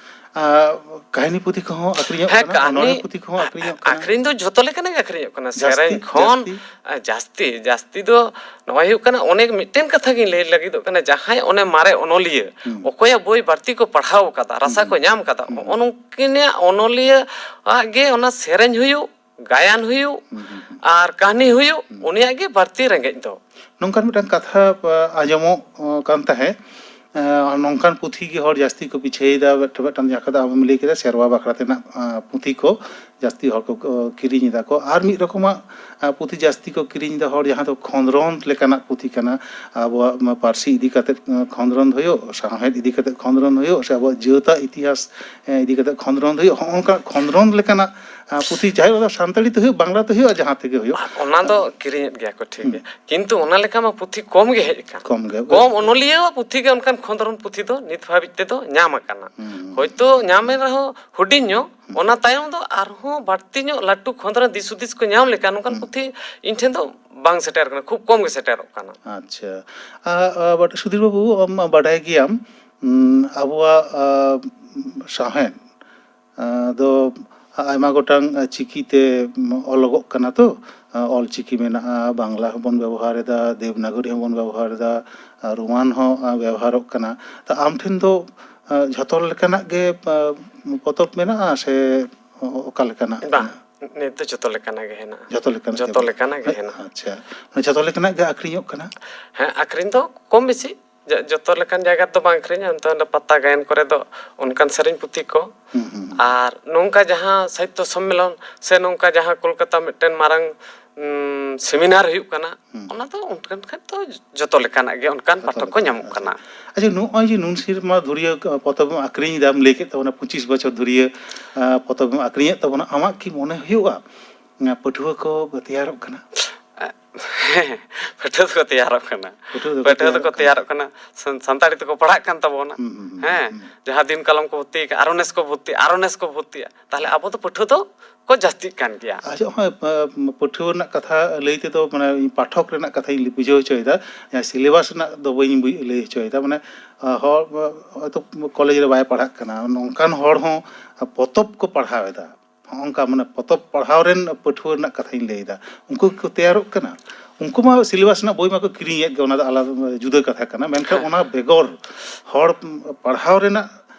ᱟᱨ ᱠᱟᱹᱦᱱᱤ ᱯᱩᱛᱷᱤ ᱠᱚᱦᱚᱸ ᱟᱹᱠᱷᱨᱤᱧᱚᱜ ᱦᱮᱸ, ᱠᱟᱱᱟ, ᱠᱟᱹᱦᱱᱤ ᱚᱱᱚᱬᱦᱮ ᱯᱩᱛᱷᱤ ᱠᱚᱦᱚᱸ ᱟᱹᱠᱷᱨᱤᱧᱚᱜ ᱠᱟᱱᱟ᱾ ᱟᱹᱠᱷᱨᱤᱧ ᱫᱚ ᱡᱷᱚᱛᱚ ᱞᱮᱠᱟᱱᱟᱜ ᱜᱮ ᱟᱹᱠᱷᱨᱤᱧᱚᱜ ᱠᱟᱱᱟ, ᱡᱟᱹᱥᱛᱤ, ᱥᱮᱨᱮᱧ ᱠᱷᱚᱱ, ᱡᱟᱹᱥᱛᱤ? ᱟ, ᱡᱟᱹᱥᱛᱤ, ᱡᱟᱹᱥᱛᱤ ᱫᱚ ᱱᱚᱜᱼᱚᱭ ᱦᱩᱭᱩᱜ ᱠᱟᱱᱟ, ᱚᱱᱮ ᱢᱤᱫᱴᱮᱱ ᱠᱟᱛᱷᱟ ᱜᱤᱧ ᱞᱟᱹᱭ ᱞᱟᱹᱜᱤᱫᱚᱜ ᱠᱟᱱᱟ, ᱡᱟᱦᱟᱸᱭ ᱚᱱᱮ ᱢᱟᱨᱮ ᱚᱱᱚᱞᱤᱭᱟᱹ, ᱦᱩᱸ᱾ ᱚᱠᱚᱭᱟᱜ ᱵᱳᱭ ᱵᱟᱹᱲᱛᱤ ᱠᱚ ᱯᱟᱲᱦᱟᱣ ᱠᱟᱫᱟ, ᱨᱟᱥᱟ ᱦᱩᱸ, ᱠᱚ ᱦᱩᱸ᱾ ᱧᱟᱢ ᱠᱟᱫᱟ, ᱦᱩᱸ᱾ ᱦᱚᱸᱜᱼᱚ ᱱᱩᱠᱤᱱᱟᱜ ᱚᱱᱚᱞᱤᱭᱟᱹ ᱟᱜ ᱜᱮ ᱚᱱᱟ ᱥᱮᱨᱮᱧ ᱦᱩᱭᱩᱜ, ᱜᱟᱭᱟᱱ ᱦᱩᱭᱩᱜ, ᱦᱩᱸ, ᱦᱩᱸ, ᱦᱩᱸ᱾ ᱟᱨ ᱠᱟᱹᱦᱱᱤ ᱦᱩᱭᱩᱜ, ᱦᱩᱸ᱾ ᱩᱱᱤᱭᱟᱜ ᱜᱮ ᱵᱟᱹᱲᱛᱤ ᱨᱮᱸᱜᱮᱡ ᱫᱚ᱾ ᱱᱚᱝᱠᱟᱱ ᱢᱤᱫᱴᱟᱝ ᱠᱟᱛᱷᱟ, ᱟ, ᱟᱸᱡᱚᱢᱚᱜ, ᱚ, ᱠᱟᱱ ᱛᱟᱦᱮᱸᱫ, ᱮ, ᱱᱚᱝᱠᱟᱱ ᱯᱩᱛᱷᱤ ᱜᱮ ᱦᱚᱲ ᱡᱟᱹᱥᱛᱤ ᱠᱚ ᱯᱤᱪᱷᱟᱹᱭᱮᱫᱟ, ᱢᱤᱫᱴᱟᱝ, ᱢᱤᱫᱴᱟᱝ ᱡᱟᱦᱟᱸ ᱠᱟᱛᱷᱟ ᱟᱢᱮᱢ ᱞᱟᱹᱭ ᱠᱮᱫᱟ, ᱥᱮᱨᱣᱟ ᱵᱟᱠᱷᱨᱟ ᱛᱮᱱᱟᱜ, ᱟ, ᱯᱩᱛᱷᱤ ᱠᱚ ᱡᱟᱹᱥᱛᱤ ᱦᱚᱲ ᱠᱚ, ᱠᱚ ᱠᱤᱨᱤᱧ ᱮᱫᱟ ᱠᱚ᱾ ᱟᱨ ᱢᱤᱫ ᱨᱚᱠᱚᱢᱟᱜ, ᱟ, ᱯᱩᱛᱷᱤ ᱡᱟᱹᱥᱛᱤ ᱠᱚ ᱠᱤᱨᱤᱧ ᱮᱫᱟ ᱦᱚᱲ, ᱡᱟᱦᱟᱸ ᱫᱚ ᱠᱷᱚᱸᱫᱽᱨᱚᱸᱫᱽ ᱞᱮᱠᱟᱱᱟᱜ ᱯᱩᱛᱷᱤ ᱠᱟᱱᱟ᱾ ᱟᱵᱚᱣᱟᱜ, ᱢᱟ, ᱯᱟᱹᱨᱥᱤ ᱤᱫᱤ ᱠᱟᱛᱮᱫ, ᱟ, ᱠᱷᱚᱸᱫᱽᱨᱚᱸᱫᱽ ᱦᱩᱭᱩᱜ, ᱥᱟᱶᱦᱮᱫ ᱤᱫᱤ ᱠᱟᱛᱮᱫ ᱠᱷᱚᱸᱫᱽᱨᱚᱸᱫᱽ ᱦᱩᱭᱩᱜ, ᱥᱮ ᱟᱵᱚᱣᱟᱜ ᱡᱟᱹᱛᱟᱜ ᱤᱛᱤᱦᱟᱥ, ᱮ, ᱤᱫᱤ ᱠᱟᱛᱮᱫ ᱠᱷᱚᱸᱫᱽᱨᱚᱸᱫᱽ ᱦᱩᱭᱩᱜ, ᱦᱚᱸᱜᱼᱚ ᱱᱚᱝᱠᱟ ᱠᱷᱚᱸᱫᱽᱨᱚᱸᱫᱽ ᱞᱮᱠᱟᱱᱟᱜ, ᱟ, ᱯᱩᱛᱷᱤ, ᱪᱟᱦᱮ ᱚᱱᱟ ᱥᱟᱱᱛᱟᱲᱤ ᱛᱮ ᱦᱩᱭᱩᱜ, ᱵᱟᱝᱞᱟ ᱛᱮ ᱦᱩᱭᱩᱜ, ᱡᱟᱦᱟᱸ ᱛᱮᱜᱮ ᱦᱩᱭᱩᱜ᱾ ᱟᱨ ᱚᱱᱟ ᱫᱚ ᱠᱤᱨᱤᱧᱮᱫ ᱜᱮᱭᱟ ᱠᱚ, ᱴᱷᱤᱠ ᱦᱩᱸ᱾ ᱜᱮᱭᱟ, ᱠᱤᱱᱛᱩ ᱚᱱᱟ ᱞᱮᱠᱟ ᱢᱟ ᱯᱩᱛᱷᱤ ᱠᱚᱢ ᱜᱮ ᱦᱮᱡ ᱟᱠᱟᱱ᱾ ᱠᱚᱢ ᱜᱮ᱾ ᱠᱚᱢ ᱚᱱᱚᱞᱤᱭᱟᱹᱣᱟᱜ ᱯᱩᱛᱷᱤ ᱜᱮ ᱚᱱᱠᱟᱱ ᱠᱷᱚᱸᱫᱽᱨᱚᱸᱫᱽ ᱯᱩᱛᱷᱤ ᱫᱚ ᱱᱤᱛ ᱦᱟᱹᱵᱤᱡ ᱛᱮᱫᱚ ᱧᱟᱢ ᱟᱠᱟᱱᱟ᱾ ᱦᱩᱸ᱾ ᱦᱚᱭᱛᱳ ᱧᱟᱢᱮᱱ ᱨᱮᱦᱚᱸ ᱦᱩᱰᱤᱧ ᱧᱚᱜ, ᱦᱩᱸ᱾ ᱚᱱᱟ ᱛᱟᱭᱚᱢ ᱫᱚ ᱟᱨᱦᱚᱸ ᱵᱟᱹᱲᱛᱤ ᱧᱚᱜ ᱞᱟᱹᱴᱩ ᱠᱷᱚᱸᱫᱽᱨᱚᱸᱫᱽ ᱫᱤᱥ ᱦᱩᱫᱤᱥ ᱠᱚ ᱧᱟᱢ ᱞᱮᱠᱷᱟᱱ ᱱᱚᱝᱠᱟᱱ ᱦᱩᱸ᱾ ᱯᱩᱛᱷᱤ ᱤᱧ ᱴᱷᱮᱱ ᱫᱚ ᱵᱟᱝ ᱥᱮᱴᱮᱨ ᱠᱟᱱᱟ, ᱠᱷᱩᱵ ᱠᱚᱢ ᱜᱮ ᱥᱮᱴᱮᱨᱚᱜ ᱠᱟᱱᱟ᱾ ᱟᱪᱪᱷᱟ᱾ ᱟ, ᱟ, but ᱥᱩᱫᱷᱤᱨ ᱵᱟᱹᱵᱩ, ᱟᱢ ᱵᱟᱰᱟᱭ ᱜᱮᱭᱟᱢ, ᱩᱸ, ᱟᱵᱚᱣᱟᱜ, ᱟ, ᱥᱟᱶᱦᱮᱫ, ᱟ, ᱫᱚ ᱟᱭᱢᱟ ᱜᱚᱴᱟᱝ, ᱟ, ᱪᱤᱠᱤ ᱛᱮ, ᱩᱸ, ᱚᱞᱚᱜᱚᱜ ᱠᱟᱱᱟ ᱛᱚ᱾ ᱟ, ᱚᱞ ᱪᱤᱠᱤ ᱢᱮᱱᱟᱜᱼᱟ, ᱵᱟᱝᱞᱟ ᱦᱚᱸᱵᱚᱱ ᱵᱮᱵᱚᱦᱟᱨ ᱮᱫᱟ, ᱫᱮᱵᱽᱱᱟᱜᱚᱨᱤ ᱦᱚᱸᱵᱚᱱ ᱵᱮᱵᱚᱦᱟᱨ ᱮᱫᱟ, ᱟ, ᱨᱳᱢᱟᱱ ᱦᱚᱸ, ᱟ, ᱵᱮᱵᱚᱦᱟᱨᱚᱜ ᱠᱟᱱᱟ᱾ ᱛᱚ ᱟᱢ ᱴᱷᱮᱱ ᱫᱚ, ᱟ, ᱡᱷᱚᱛᱚ ᱞᱮᱠᱟᱱᱟᱜ ᱜᱮ, ᱟ, ᱯᱚᱛᱚᱵ ᱢᱮᱱᱟᱜᱼᱟ ᱥᱮ ᱚ-, ᱚᱠᱟ ᱞᱮᱠᱟᱱᱟᱜ ᱵᱟᱝ, ᱢᱮᱱᱟᱜᱼᱟ? ᱱᱤᱛ ᱫᱚ ᱡᱷᱚᱛᱚ ᱞᱮᱠᱟᱱᱟᱜ ᱜᱮ ᱦᱮᱱᱟᱜᱼᱟ᱾ ᱡᱷᱚᱛᱚ ᱞᱮᱠᱟᱱᱟᱜ ᱜᱮ ᱡᱷᱚᱛᱚ ᱢᱮᱱᱟᱜᱼᱟ᱾ ᱞᱮᱠᱟᱱᱟᱜ ᱜᱮ ᱦᱮᱸ, ᱦᱮᱱᱟᱜᱼᱟ᱾ ᱟᱪᱪᱷᱟ᱾ ᱢᱟᱱᱮ ᱡᱷᱚᱛᱚ ᱞᱮᱠᱟᱱᱟᱜ ᱜᱮ ᱟᱹᱠᱷᱨᱤᱧᱚᱜ ᱠᱟᱱᱟ? ᱦᱮᱸ, ᱟᱹᱠᱷᱨᱤᱧ ᱫᱚ ᱠᱚᱢ ᱵᱮᱥᱤ᱾ ᱡᱚ-, ᱡᱚᱛᱚ ᱞᱮᱠᱟᱱ ᱡᱟᱭᱜᱟ ᱨᱮᱫᱚ ᱵᱟᱝ ᱟᱹᱠᱷᱨᱤᱧᱟ, ᱚᱱᱛᱮ ᱚᱸᱰᱮ ᱯᱟᱛᱟ ᱜᱟᱭᱟᱱ ᱠᱚᱨᱮ ᱫᱚ ᱚᱱᱠᱟᱱ ᱥᱮᱨᱮᱧ ᱯᱩᱛᱷᱤ ᱠᱚ᱾ ᱦᱩᱸ, ᱦᱩᱸ, ᱟᱨ ᱱᱚᱝᱠᱟ ᱡᱟᱦᱟᱸ ᱥᱟᱦᱤᱛᱛᱚ ᱥᱚᱢᱢᱮᱞᱚᱱ ᱥᱮ ᱱᱚᱝᱠᱟ ᱡᱟᱦᱟᱸ ᱠᱳᱞᱠᱟᱛᱟ ᱢᱤᱫᱴᱮᱱ ᱢᱟᱨᱟᱝ ᱩᱢ, ᱥᱮᱢᱤᱱᱟᱨ ᱦᱩᱭᱩᱜ ᱠᱟᱱᱟ, ᱦᱩᱸ᱾ ᱚᱱᱟ ᱫᱚ ᱚᱱᱠᱟᱱ ᱠᱷᱟᱱ ᱫᱚ ᱡᱚᱛᱚ ᱞᱮᱠᱟᱱᱟᱜ ᱜᱮ ᱚᱱᱠᱟᱱ ᱡᱚᱛᱚ ᱯᱟᱴᱷᱚᱠ ᱠᱚ ᱞᱮᱠᱟᱱᱟᱜ, ᱧᱟᱢᱚᱜ ᱟᱪᱪᱷᱟ᱾ ᱠᱟᱱᱟ᱾ ᱟᱪᱪᱷᱟ, ᱱᱚᱜᱼᱚᱭ ᱡᱮ ᱱᱩᱱ ᱥᱮᱨᱢᱟ ᱫᱷᱩᱨᱤᱭᱟᱹ ᱯᱚᱛᱚᱵ ᱮᱢ ᱟᱠᱷᱨᱤᱧ ᱮᱫᱟᱢ, ᱞᱟᱹᱭ ᱠᱮᱫ ᱛᱟᱵᱚᱱᱟ ᱯᱚᱸᱪᱤᱥ ᱵᱚᱪᱷᱚᱨ ᱫᱷᱩᱨᱤᱭᱟᱹ ᱟᱸ, ᱯᱚᱛᱚᱵ ᱮᱢ ᱟᱠᱷᱨᱤᱧᱮᱫ ᱛᱟᱵᱚᱱᱟ, ᱟᱢᱟᱜ ᱠᱤ ᱢᱚᱱᱮ ᱦᱩᱭᱩᱜᱼᱟ ᱟᱸ, ᱯᱟᱹᱴᱷᱩᱣᱟᱹ ᱠᱚ ᱛᱮᱭᱟᱨᱚᱜ ᱠᱟᱱᱟ? ᱦᱮᱸ, ᱯᱟᱹᱴᱷᱩᱣᱟᱹ ᱫᱚᱠᱚ ᱛᱮᱭᱟᱨᱚᱜ ᱠᱟᱱᱟ᱾ ᱯᱟᱹᱴᱷᱩᱣᱟᱹ ᱫᱚᱠᱚ ᱯᱟᱹᱴᱷᱩᱣᱟᱹ ᱫᱚᱠᱚ ᱛᱮᱭᱟᱨᱚᱜ ᱠᱟᱱᱟ᱾ ᱛᱮᱭᱟᱨᱚᱜ ᱠᱟᱱᱟ᱾ ᱥᱟᱱ-, ᱥᱟᱱᱛᱟᱲᱤ ᱛᱮᱠᱚ ᱯᱟᱲᱦᱟᱜ ᱠᱟᱱ ᱛᱟᱵᱚᱱᱟ᱾ ᱦᱩᱸ, ᱦᱩᱸ, ᱦᱩᱸ, ᱦᱮᱸ, ᱦᱩᱸ᱾ ᱡᱟᱦᱟᱸ ᱫᱤᱱ ᱠᱟᱞᱚᱢ ᱠᱚ ᱵᱷᱚᱨᱛᱤ ᱟᱠᱟᱫ, ᱟᱨᱚ ᱱᱮᱥ ᱠᱚ ᱵᱷᱚᱨᱛᱤᱜᱼᱟ, ᱟᱨᱚ ᱱᱮᱥ ᱠᱚ ᱵᱷᱚᱨᱛᱤᱜᱼᱟ᱾ ᱛᱟᱦᱞᱮ ᱟᱵᱚ ᱫᱚ ᱯᱟᱹᱴᱷᱩᱣᱟᱹ ᱫᱚ ᱠᱚ ᱡᱟᱹᱥᱛᱤᱜ ᱠᱟᱱ ᱜᱮᱭᱟ᱾ ᱟᱪᱪᱷᱟ, ᱦᱚᱸᱜᱼᱚᱭ, ᱯᱟᱹᱴᱷᱩᱣᱟᱹ ᱨᱮᱱᱟᱜ ᱠᱟᱛᱷᱟ ᱞᱟᱹᱭ ᱛᱮᱫᱚ, ᱢᱟᱱᱮ, ᱤᱧ ᱯᱟᱴᱷᱚᱠ ᱨᱮᱱᱟᱜ ᱠᱟᱛᱷᱟᱧ ᱵᱩᱡᱷᱟᱹᱣ ᱦᱚᱪᱚᱭᱮᱫᱟ, ᱡᱟᱦᱟᱸ syllabus ᱨᱮᱱᱟᱜ ᱫᱚ ᱵᱟᱹᱧ ᱵᱩᱡ-, ᱞᱟᱹᱭ ᱦᱚᱪᱚᱭᱮᱫᱟ, ᱢᱟᱱᱮ, ᱦᱚᱲ, ᱦᱚᱭᱛᱳ ᱠᱚᱞᱮᱡᱽ ᱨᱮ ᱵᱟᱭ ᱯᱟᱲᱦᱟᱜ ᱠᱟᱱᱟ, ᱱᱚᱝᱠᱟᱱ ᱦᱚᱲ ᱦᱚᱸ ᱯᱚᱛᱚᱵ ᱠᱚ ᱯᱟᱲᱦᱟᱣ ᱮᱫᱟ, ᱦᱚᱸᱜᱼᱚ ᱱᱚᱝᱠᱟ, ᱢᱟᱱᱮ, ᱯᱚᱛᱚᱵ ᱯᱟᱲᱦᱟᱣ ᱨᱮᱱ ᱯᱟᱹᱴᱷᱩᱣᱟᱹ ᱨᱮᱱᱟᱜ ᱠᱟᱛᱷᱟᱧ ᱞᱟᱹᱭᱮᱫᱟ, ᱩᱱᱠᱩ ᱠᱚ ᱛᱮᱭᱟᱨᱚᱜ ᱠᱟᱱᱟ᱾ ᱩᱱᱠᱩ ᱢᱟ syllabus ᱨᱮᱱᱟᱜ ᱵᱳᱭ ᱢᱟᱠᱚ ᱠᱤᱨᱤᱧᱮᱫ ᱜᱮ, ᱚᱱᱟ ᱫᱚ ᱟᱞᱟᱫᱟ, ᱡᱩᱫᱟᱹ ᱠᱟᱛᱷᱟ ᱠᱟᱱᱟ, ᱢᱮᱱᱠᱷᱟᱱ ᱦᱮᱸ᱾ ᱚᱱᱟ ᱵᱮᱜᱚᱨ ᱦᱚᱲ ᱯᱟᱲᱦᱟᱣ ᱨᱮᱱᱟᱜ,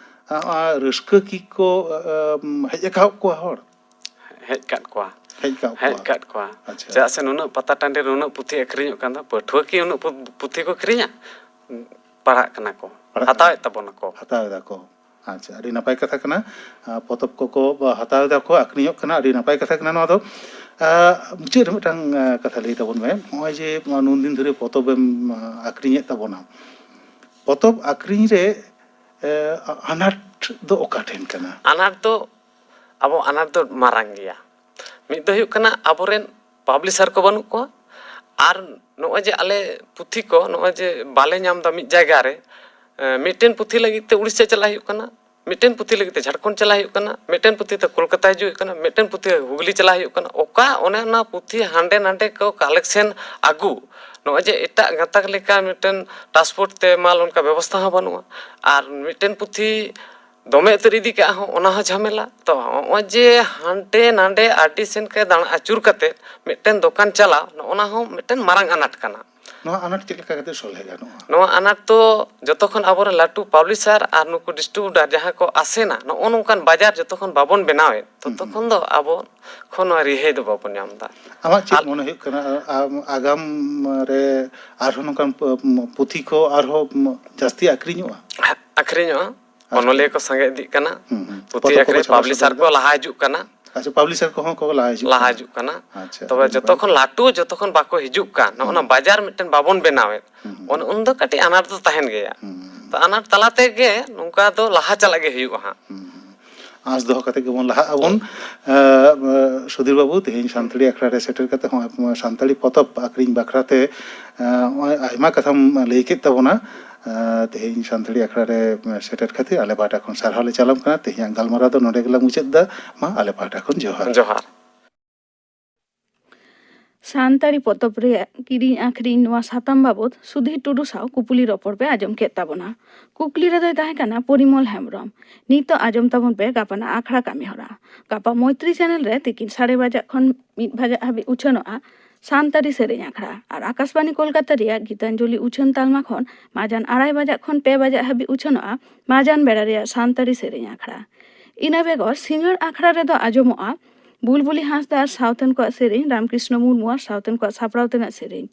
ᱟ, ᱟ, ᱨᱟᱹᱥᱠᱟᱹ ᱠᱤ ᱠᱚ, ᱟ, ᱟ, ᱦᱮᱡ ᱟᱠᱟᱫ ᱠᱚᱣᱟ ᱦᱚᱲ? ᱦᱮᱡ ᱠᱟᱫ ᱠᱚᱣᱟ᱾ ᱦᱮᱡ ᱠᱟᱫ ᱦᱮᱡ ᱠᱚᱣᱟ᱾ ᱠᱟᱫ ᱠᱚᱣᱟ᱾ ᱟᱪᱪᱷᱟ᱾ ᱪᱮᱫᱟᱜ ᱥᱮ ᱱᱩᱱᱟᱹᱜ ᱯᱟᱛᱟ ᱴᱟᱺᱰᱤ ᱨᱮ ᱱᱩᱱᱟᱹᱜ ᱯᱩᱛᱷᱤ ᱟᱹᱠᱷᱨᱤᱧᱚᱜ ᱠᱟᱱ ᱫᱚ, ᱯᱟᱹᱴᱷᱩᱣᱟᱹ ᱠᱤ ᱩᱱᱟᱹᱜ ᱯᱩ-, ᱯᱩᱛᱷᱤ ᱠᱚ ᱠᱤᱨᱤᱧᱟ? ᱯᱟᱲᱦᱟᱜ ᱠᱟᱱᱟ ᱠᱚ, ᱯᱟᱲᱦᱟᱜ ᱠᱟᱱᱟ᱾ ᱦᱟᱛᱟᱣᱮᱫ ᱛᱟᱵᱚᱱᱟ ᱠᱚ᱾ ᱦᱟᱛᱟᱣ ᱮᱫᱟ ᱠᱚ᱾ ᱟᱪᱪᱷᱟ, ᱟᱹᱰᱤ ᱱᱟᱯᱟᱭ ᱠᱟᱛᱷᱟ ᱠᱟᱱᱟ᱾ ᱟ, ᱯᱚᱛᱚᱵ ᱠᱚᱠᱚ ᱦᱟᱛᱟᱣ ᱮᱫᱟ ᱠᱚ, ᱟᱹᱠᱷᱨᱤᱧᱚᱜ ᱠᱟᱱᱟ, ᱟᱹᱰᱤ ᱱᱟᱯᱟᱭ ᱠᱟᱛᱷᱟ ᱠᱟᱱᱟ ᱱᱚᱣᱟ ᱫᱚ᱾ ᱟ, ᱢᱩᱪᱟᱹᱫ ᱨᱮ ᱢᱤᱫᱴᱟᱝ, ᱟ, ᱠᱟᱛᱷᱟ ᱞᱟᱹᱭ ᱛᱟᱵᱚᱱ ᱢᱮ᱾ ᱱᱚᱜᱼᱚᱭ ᱡᱮ ᱱᱩᱱ ᱫᱤᱱ ᱫᱷᱚᱨᱮ ᱯᱚᱛᱚᱵᱮᱢ, ᱟ, ᱟᱹᱠᱷᱨᱤᱧᱮᱫ ᱛᱟᱵᱚᱱᱟ, ᱯᱚᱛᱚᱵ ᱟᱹᱠᱷᱨᱤᱧ ᱨᱮ, ᱮ, ᱟᱱᱟᱴ ᱫᱚ ᱚᱠᱟ ᱴᱷᱮᱱ ᱠᱟᱱᱟ? ᱟᱱᱟᱴ ᱫᱚ, ᱟᱵᱚ ᱟᱱᱟᱴ ᱫᱚ ᱢᱟᱨᱟᱝ ᱜᱮᱭᱟ᱾ ᱢᱤᱫ ᱫᱚ ᱦᱩᱭᱩᱜ ᱠᱟᱱᱟ ᱟᱵᱚᱨᱮᱱ publisher ᱠᱚ ᱵᱟᱹᱱᱩᱜ ᱠᱚᱣᱟ, ᱟᱨ ᱱᱚᱜᱼᱚᱭ ᱡᱮ ᱟᱞᱮ ᱯᱩᱛᱷᱤ ᱠᱚ ᱱᱚᱜᱼᱚᱭ ᱡᱮ ᱵᱟᱞᱮ ᱧᱟᱢ ᱮᱫᱟ ᱢᱤᱫ ᱡᱟᱭᱜᱟ ᱨᱮ, ᱮ, ᱢᱤᱫᱴᱮᱱ ᱯᱩᱛᱷᱤ ᱞᱟᱹᱜᱤᱫ ᱛᱮ ᱩᱲᱤᱥᱥᱟ ᱪᱟᱞᱟᱜ ᱦᱩᱭᱩᱜ ᱠᱟᱱᱟ, ᱢᱤᱫᱴᱮᱱ ᱯᱩᱛᱷᱤ ᱞᱟᱹᱜᱤᱫ ᱛᱮ ᱡᱷᱟᱲᱠᱷᱚᱸᱰ ᱪᱟᱞᱟᱜ ᱦᱩᱭᱩᱜ ᱠᱟᱱᱟ, ᱢᱤᱫᱴᱮᱱ ᱯᱩᱛᱷᱤ ᱛᱮ ᱠᱳᱞᱠᱟᱛᱟ ᱦᱤᱡᱩᱜ ᱦᱩᱭᱩᱜ ᱠᱟᱱᱟ, ᱢᱤᱫᱴᱮᱱ ᱯᱩᱛᱷᱤ ᱦᱩᱜᱽᱞᱤ ᱪᱟᱞᱟᱜ ᱦᱩᱭᱩᱜ ᱠᱟᱱᱟ᱾ ᱚᱠᱟ ᱚᱱᱮ ᱚᱱᱟ ᱯᱩᱛᱷᱤ ᱦᱟᱸᱰᱮ ᱱᱟᱰᱮ ᱠᱚ collection ᱟᱹᱜᱩ, ᱱᱚᱜᱼᱚᱭ ᱡᱮ ᱮᱴᱟᱜ ᱜᱟᱛᱟᱠ ᱞᱮᱠᱟ ᱢᱤᱫᱴᱮᱱ transport ᱛᱮ ᱢᱟᱞ ᱚᱱᱠᱟ ᱵᱮᱵᱚᱥᱛᱷᱟ ᱦᱚᱸ ᱵᱟᱹᱱᱩᱜᱼᱟ᱾ ᱟᱨ ᱢᱤᱫᱴᱮᱱ ᱯᱩᱛᱷᱤ ᱫᱚᱢᱮ ᱩᱛᱟᱹᱨ ᱤᱫᱤ ᱠᱟᱜ ᱦᱚᱸ, ᱚᱱᱟ ᱦᱚᱸ ᱡᱷᱟᱢᱮᱞᱟ᱾ ᱛᱚ ᱱᱚᱜᱼᱚᱭ ᱡᱮ ᱦᱟᱸᱰᱮ ᱱᱟᱰᱮ ᱟᱹᱰᱤ ᱥᱮᱱ ᱠᱚ ᱫᱟᱬᱟ ᱟᱹᱪᱩᱨ ᱠᱟᱛᱮ ᱢᱤᱫᱴᱮᱱ ᱫᱚᱠᱟᱱ ᱪᱟᱞᱟᱣ, ᱱᱚᱜᱼᱚ ᱱᱟ ᱦᱚᱸ ᱢᱤᱫᱴᱮᱱ ᱢᱟᱨᱟᱝ ᱟᱱᱟᱴ ᱠᱟᱱᱟ᱾ ᱱᱚᱣᱟ ᱟᱱᱟᱴ ᱪᱮᱫ ᱞᱮᱠᱟ ᱠᱟᱛᱮ ᱥᱚᱞᱦᱮ ᱜᱟᱱᱚᱜᱼᱟ? ᱱᱚᱣᱟ ᱟᱱᱟᱴ ᱫᱚ ᱡᱚᱛᱚ ᱠᱷᱚᱱ ᱟᱵᱚᱨᱮᱱ ᱞᱟᱹᱴᱩ publisher ᱟᱨ ᱱᱩᱠᱩ distributor ᱡᱟᱦᱟᱸ ᱠᱚ ᱟᱥᱮᱱᱟ, ᱱᱚᱜᱼᱚ ᱱᱚᱝᱠᱟᱱ ᱵᱟᱡᱟᱨ ᱡᱚᱛᱚ ᱠᱷᱚᱱ ᱵᱟᱵᱚᱱ ᱵᱮᱱᱟᱣᱮᱫ, ᱛᱚᱛᱚ ᱦᱩᱸ, ᱦᱩᱸ᱾ ᱠᱷᱚᱱ ᱫᱚ ᱟᱵᱚ ᱠᱷᱚᱱ ᱱᱚᱣᱟ ᱨᱤᱦᱟᱹᱭ ᱫᱚ ᱵᱟᱵᱚᱱ ᱧᱟᱢ ᱮᱫᱟ᱾ ᱟᱢᱟᱜ ᱪᱮᱫ ᱟᱨ ᱢᱚᱱᱮ ᱦᱩᱭᱩᱜ ᱠᱟᱱᱟ, ᱟᱢ ᱟᱜᱟᱢ ᱨᱮ ᱟᱨᱦᱚᱸ ᱱᱚᱝᱠᱟᱱ ᱯᱩ-, ᱯᱩᱛᱷᱤ ᱠᱚ ᱟᱨᱦᱚᱸ ᱡᱟᱹᱥᱛᱤ ᱟᱹᱠᱷᱨᱤᱧᱚᱜᱼᱟ? ᱟᱹᱠᱷᱨᱤᱧᱚᱜᱼᱟ, ᱟᱨ ᱚᱱᱚᱞᱤᱭᱟᱹ ᱠᱚ ᱥᱟᱸᱜᱮ ᱤᱫᱤᱜ ᱠᱟᱱᱟ᱾ ᱦᱩᱸ, ᱦᱩᱸ᱾ ᱯᱩᱛᱷᱤ ᱯᱚᱛᱚᱵ ᱠᱚᱠᱚ ᱟᱹᱠᱷᱨᱤᱧ, ᱪᱷᱟᱯᱟ publisher ᱥᱚᱫᱚᱨ ᱠᱚ ᱮᱫᱟ᱾ ᱞᱟᱦᱟ ᱦᱤᱡᱩᱜ ᱠᱟᱱᱟ᱾ ᱟᱪᱪᱷᱟ, publisher ᱠᱚᱦᱚᱸ ᱠᱚ ᱞᱟᱦᱟ ᱦᱤᱡᱩᱜ ᱞᱟᱦᱟ ᱠᱟᱱᱟ᱾ ᱦᱤᱡᱩᱜ ᱠᱟᱱᱟ᱾ ᱟᱪᱪᱷᱟ, ᱛᱚᱵᱮ ᱟᱹᱰᱤ ᱡᱚᱛᱚ ᱱᱟᱯᱟᱭ᱾ ᱠᱷᱚᱱ ᱞᱟᱹᱴᱩ, ᱡᱚᱛᱚ ᱠᱷᱚᱱ ᱵᱟᱠᱚ ᱦᱤᱡᱩᱜ ᱠᱟᱱ, ᱱᱚᱜᱼᱚ ᱱᱟ ᱦᱩᱸ᱾ ᱵᱟᱡᱟᱨ ᱢᱤᱫᱴᱮᱱ ᱵᱟᱵᱚᱱ ᱵᱮᱱᱟᱣᱮᱫ, ᱦᱩᱸ, ᱦᱩᱸ᱾ ᱩᱱ, ᱩᱱ ᱫᱚ ᱠᱟᱹᱴᱤᱡ ᱟᱱᱟᱴ ᱫᱚ ᱛᱟᱦᱮᱱ ᱜᱮᱭᱟ᱾ ᱦᱩᱸ, ᱦᱩᱸ᱾ ᱛᱚ, ᱟᱱᱟᱴ ᱛᱟᱞᱟ ᱛᱮᱜᱮ ᱱᱚᱝᱠᱟ ᱫᱚ ᱞᱟᱦᱟ ᱪᱟᱞᱟᱜ ᱜᱮ ᱦᱩᱭᱩᱜᱼᱟ ᱦᱟᱸᱜ᱾ ᱦᱩᱸ, ᱦᱩᱸ᱾ ᱟᱸᱥ ᱫᱚᱦᱚ ᱠᱟᱛᱮ ᱜᱮᱵᱚᱱ ᱞᱟᱦᱟᱜ ᱟᱵᱚᱱ᱾ ᱦᱳᱭ᱾ ᱮ, ᱮ, ᱥᱩᱫᱷᱤᱨ ᱵᱟᱹᱵᱩ, ᱛᱮᱦᱮᱧ ᱥᱟᱱᱛᱟᱲᱤ ᱟᱠᱷᱲᱟ ᱨᱮ ᱥᱮᱴᱮᱨ ᱠᱟᱛᱮ ᱦᱚᱸ ᱥᱟᱱᱛᱟᱲᱤ ᱯᱚᱛᱚᱵ ᱟᱠᱷᱨᱤᱧ ᱵᱟᱠᱷᱨᱟ ᱛᱮ, ᱮ, ᱱᱚᱜᱼᱚᱭ ᱟᱭᱢᱟ ᱠᱟᱛᱷᱟᱢ ᱞᱟᱹᱭ ᱠᱮᱫ ᱛᱟᱵᱚᱱᱟ᱾ ᱮ, ᱛᱮᱦᱮᱧ ᱥᱟᱱᱛᱟᱲᱤ ᱟᱠᱷᱲᱟ ᱨᱮ ᱥᱮᱴᱮᱨ ᱠᱷᱟᱹᱛᱤᱨ ᱟᱞᱮ ᱯᱟᱦᱴᱟ ᱠᱷᱚᱱ ᱥᱟᱨᱦᱟᱣ ᱞᱮ ᱪᱟᱞᱟᱢ ᱠᱟᱱᱟ᱾ ᱛᱮᱦᱮᱧᱟᱜ ᱜᱟᱞᱢᱟᱨᱟᱣ ᱫᱚ ᱱᱚᱰᱮ ᱜᱮᱞᱮ ᱢᱩᱪᱟᱹᱫ ᱮᱫᱟ᱾ ᱢᱟ, ᱟᱞᱮ ᱯᱟᱦᱴᱟ ᱠᱷᱚᱱ ᱡᱚᱦᱟᱨ᱾ ᱡᱚᱦᱟᱨ᱾ ᱥᱟᱱᱛᱟᱲᱤ ᱯᱚᱛᱚᱵ ᱨᱮᱭᱟᱜ ᱠᱤᱨᱤᱧ ᱟᱠᱷᱨᱤᱧ, ᱱᱚᱣᱟ ᱥᱟᱛᱟᱢ ᱵᱟᱵᱚᱛ ᱥᱩᱫᱷᱤᱨ ᱴᱩᱰᱩ ᱥᱟᱶ ᱠᱩᱯᱩᱞᱤ ᱨᱚᱯᱚᱲ ᱯᱮ ᱟᱸᱡᱚᱢ ᱠᱮᱫ ᱛᱟᱵᱚᱱᱟ᱾ ᱠᱩᱠᱞᱤ ᱨᱮᱫᱚᱭ ᱛᱟᱦᱮᱸ ᱠᱟᱱᱟ ᱯᱚᱨᱤᱢᱚᱞ ᱦᱮᱢᱵᱨᱚᱢ᱾ ᱱᱤᱛᱚᱜ ᱟᱸᱡᱚᱢ ᱛᱟᱵᱚᱱ ᱯᱮ ᱜᱟᱯᱟᱱᱟᱜ ᱟᱠᱷᱲᱟ ᱠᱟᱹᱢᱤ ᱦᱚᱨᱟ᱾ ᱜᱟᱯᱟ ᱢᱳᱭᱛᱨᱤ channel ᱨᱮ ᱛᱤᱠᱤᱱ ᱥᱟᱲᱮ ᱵᱟᱡᱟᱜ ᱠᱷᱚᱱ ᱢᱤᱫ ᱵᱟᱡᱟᱜ ᱦᱟᱹᱵᱤᱡ ᱩᱪᱷᱟᱹᱱᱚᱜᱼᱟ ᱥᱟᱱᱛᱟᱲᱤ ᱥᱮᱨᱮᱧ ᱟᱠᱷᱲᱟ᱾ ᱟᱨ ᱟᱠᱟᱥᱵᱟᱱᱤ ᱠᱳᱞᱠᱟᱛᱟ ᱨᱮᱭᱟᱜ ᱜᱤᱛᱟᱧᱡᱚᱞᱤ ᱩᱪᱷᱟᱹᱱ ᱛᱟᱞᱢᱟ ᱠᱷᱚᱱ ᱢᱟᱡᱟᱱ ᱟᱲᱟᱭ ᱵᱟᱡᱟᱜ ᱠᱷᱚᱱ ᱯᱮ ᱵᱟᱡᱟᱜ ᱦᱟᱹᱵᱤᱡ ᱩᱪᱷᱟᱹᱱᱚᱜᱼᱟ ᱢᱟᱡᱟᱱ ᱵᱮᱲᱟ ᱨᱮᱭᱟᱜ ᱥᱟᱱᱛᱟᱲᱤ ᱥᱮᱨᱮᱧ ᱟᱠᱷᱲᱟ᱾ ᱤᱱᱟᱹ ᱵᱮᱜᱚᱨ ᱥᱤᱸᱜᱟᱹᱲ ᱟᱠᱷᱲᱟ ᱨᱮᱫᱚ ᱟᱸᱡᱚᱢᱚᱜᱼᱟ ᱵᱩᱞᱵᱩᱞᱤ ᱦᱟᱸᱥᱫᱟ ᱟᱨ ᱥᱟᱶᱛᱮᱱ ᱠᱚᱣᱟᱜ ᱥᱮᱨᱮᱧ, ᱨᱟᱢᱠᱨᱤᱥᱱᱚ ᱢᱩᱨᱢᱩ ᱟᱨ ᱥᱟᱶᱛᱮᱱ ᱠᱚᱣᱟᱜ ᱥᱟᱯᱲᱟᱣ ᱛᱮᱱᱟᱜ ᱥᱮᱨᱮᱧ᱾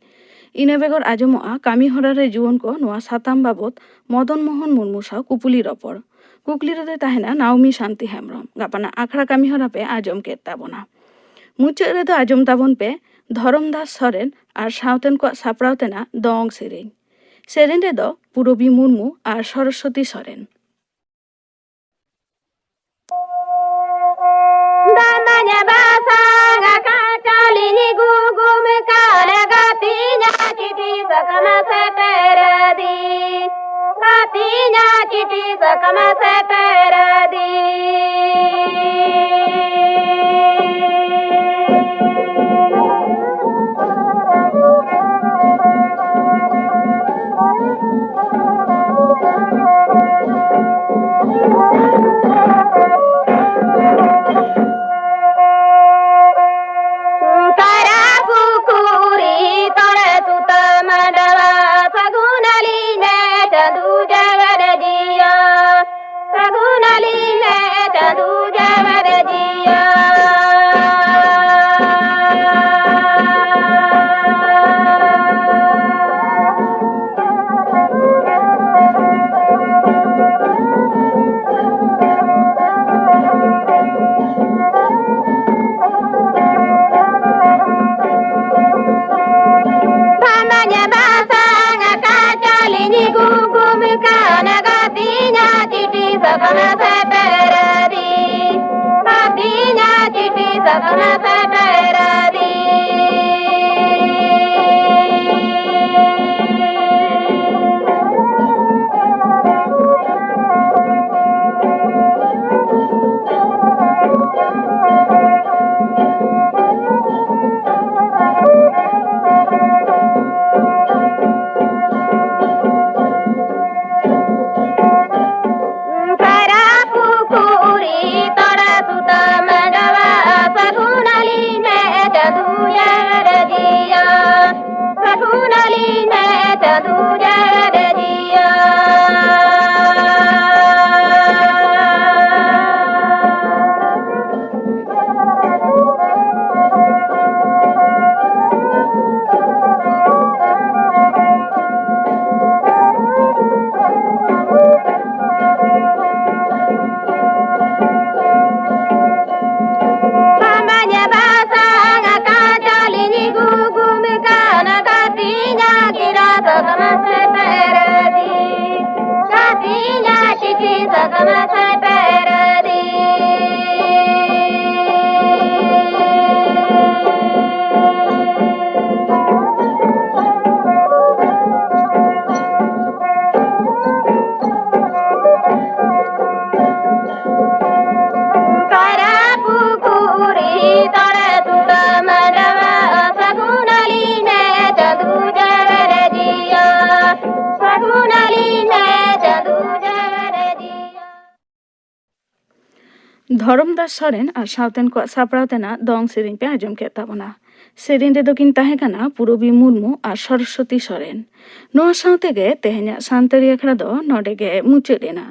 ᱤᱱᱟᱹ ᱵᱮᱜᱚᱨ ᱟᱸᱡᱚᱢᱚᱜᱼᱟ ᱠᱟᱹᱢᱤ ᱦᱚᱨᱟ ᱨᱮ ᱡᱩᱣᱟᱹᱱ ᱠᱚ, ᱱᱚᱣᱟ ᱥᱟᱛᱟᱢ ᱵᱟᱵᱚᱛ ᱢᱚᱫᱚᱱ ᱢᱳᱦᱚᱱ ᱢᱩᱨᱢᱩ ᱥᱟᱶ ᱠᱩᱯᱩᱞᱤ ᱨᱚᱯᱚᱲ᱾ ᱠᱩᱠᱞᱤ ᱨᱮᱫᱚᱭ ᱛᱟᱦᱮᱱᱟ ᱱᱟᱣᱢᱤ ᱥᱟᱱᱛᱤ ᱦᱮᱢᱵᱨᱚᱢ᱾ ᱜᱟᱯᱟᱱᱟᱜ ᱟᱠᱷᱲᱟ ᱠᱟᱹᱢᱤ ᱦᱚᱨᱟ ᱯᱮ ᱟᱸᱡᱚᱢ ᱠᱮᱫ ᱛᱟᱵᱚᱱᱟ᱾ ᱢᱩᱪᱟᱹᱫ ᱨᱮᱫᱚ ᱟᱸᱡᱚᱢ ᱛᱟᱵᱚᱱ ᱯᱮ ᱫᱷᱚᱨᱚᱢᱫᱟᱥ ᱥᱚᱨᱮᱱ ᱟᱨ ᱥᱟᱶᱛᱮᱱ ᱠᱚᱣᱟᱜ ᱥᱟᱯᱲᱟᱣ ᱛᱮᱱᱟᱜ ᱫᱚᱝ ᱥᱮᱨᱮᱧ᱾ ᱥᱮᱨᱮᱧ ᱨᱮᱫᱚ ᱯᱩᱨᱚᱵᱤ ᱢᱩᱨᱢᱩ ᱟᱨ ᱥᱚᱨᱚᱥᱚᱛᱤ ᱥᱚᱨᱮᱱ᱾ ᱫᱟᱱᱟᱧ ᱵᱟᱥᱟᱝ ᱟᱠᱟᱫ ᱪᱟᱣᱞᱮᱧ ᱜᱩᱜᱩᱢ ᱠᱟᱱ, ᱜᱟᱛᱮᱧᱟ ᱪᱤᱴᱷᱤ ᱥᱟᱠᱟᱢ ᱥᱮᱴᱮᱨ ᱟᱹᱫᱤᱧ, ᱜᱟᱛᱮᱧᱟ ᱪᱤᱴᱷᱤ ᱥᱟᱠᱟᱢ ᱥᱮᱴᱮᱨ ᱟᱹᱫᱤᱧ᱾ ᱠᱟᱨᱟ ᱯᱩᱠᱷᱩᱨᱤ ᱛᱚᱲᱮ ᱥᱩᱛᱟᱹᱢ ᱢᱟᱰᱣᱟ, ᱥᱟᱹᱜᱩᱱ ᱟᱹᱞᱤᱧ ᱢᱮ ᱪᱟᱸᱫᱩ ᱡᱟᱜᱟᱱ ᱡᱤᱭᱚᱱ, ᱥᱟᱹᱜᱩᱱ ᱟᱹᱞᱤᱧ ᱢᱮ ᱥᱟᱠᱟᱢ ᱥᱮᱴᱮᱨ ᱟᱹᱫᱤᱧ, ᱦᱟᱹᱴᱤᱧᱟ ᱪᱤᱴᱷᱤ ᱥᱟᱠᱟᱢ ᱥᱮᱴᱮᱨ ᱟᱹᱫᱤᱧ᱾ ᱠᱟᱨᱟ ᱯᱩᱠᱩᱨᱤ ᱛᱚᱲᱟ ᱥᱩᱛᱟᱹᱢ ᱰᱟᱵᱟ, ᱥᱟᱹᱜᱩᱱ ᱟᱹᱞᱤᱧ ᱢᱮ ᱪᱟᱸᱫᱩ ᱡᱟᱜᱟᱨ ᱡᱤᱭᱟ, ᱥᱟᱹᱜᱩᱱ ᱟᱹᱞᱤᱧ ᱢᱮ ᱪᱟᱸᱫᱩ ᱡᱟᱜᱟᱨ ᱡᱤᱭᱟ᱾ ᱟᱢᱟᱧ ᱵᱟᱥᱟᱝ ᱟᱠᱟᱫ ᱪᱟᱹᱞᱤᱧ ᱜᱩᱜᱩᱢ ᱠᱟᱱ, ᱠᱟᱹᱴᱤᱡᱟᱜ ᱜᱤᱨᱟ ᱥᱟᱠᱟᱢ ᱥᱮᱴᱮᱨ ᱟᱹᱫᱤᱧ, ᱠᱟᱹᱴᱤᱡᱟᱜ ᱪᱤᱴᱷᱤ ᱥᱟᱠᱟᱢ ᱥᱮᱴᱮᱨ ᱟᱹᱫᱤᱧ᱾ ᱠᱟᱨᱟ ᱯᱩᱠᱩᱨᱤ ᱛᱚᱲᱮ ᱛᱩᱲᱟᱹ ᱢᱟᱰᱟᱣᱟ, ᱥᱟᱹᱜᱩᱱ ᱟᱹᱞᱤᱧ ᱢᱮ ᱪᱟᱸᱫᱩ ᱡᱟᱜᱟᱨ ᱡᱤᱭᱟ, ᱥᱟᱹᱜᱩᱱ ᱟᱹᱞᱤᱧ ᱢᱮ ᱪᱟᱸᱫᱩ ᱡᱟᱜᱟᱨ ᱡᱤᱭᱟ᱾ ᱫᱷᱚᱨᱚᱢᱫᱟᱥ ᱥᱚᱨᱮᱱ ᱟᱨ ᱥᱟᱶᱛᱮᱱ ᱠᱚᱣᱟᱜ ᱥᱟᱯᱲᱟᱣ ᱛᱮᱱᱟᱜ ᱫᱚᱝ ᱥᱮᱨᱮᱧ ᱯᱮ ᱟᱸᱡᱚᱢ ᱠᱮᱫ ᱛᱟᱵᱚᱱᱟ᱾ ᱥᱮᱨᱮᱧ ᱨᱮᱫᱚ ᱠᱤᱱ ᱛᱟᱦᱮᱸ ᱠᱟᱱᱟ ᱯᱩᱨᱚᱵᱤ ᱢᱩᱨᱢᱩ ᱟᱨ ᱥᱚᱨᱚᱥᱚᱛᱤ ᱥᱚᱨᱮᱱ᱾ ᱱᱚᱣᱟ ᱥᱟᱶ ᱛᱮᱜᱮ ᱛᱮᱦᱮᱧᱟᱜ ᱥᱟᱱᱛᱟᱲᱤ ᱟᱠᱷᱲᱟ ᱫᱚ ᱱᱚᱰᱮ ᱜᱮ ᱢᱩᱪᱟᱹᱫ ᱮᱱᱟ᱾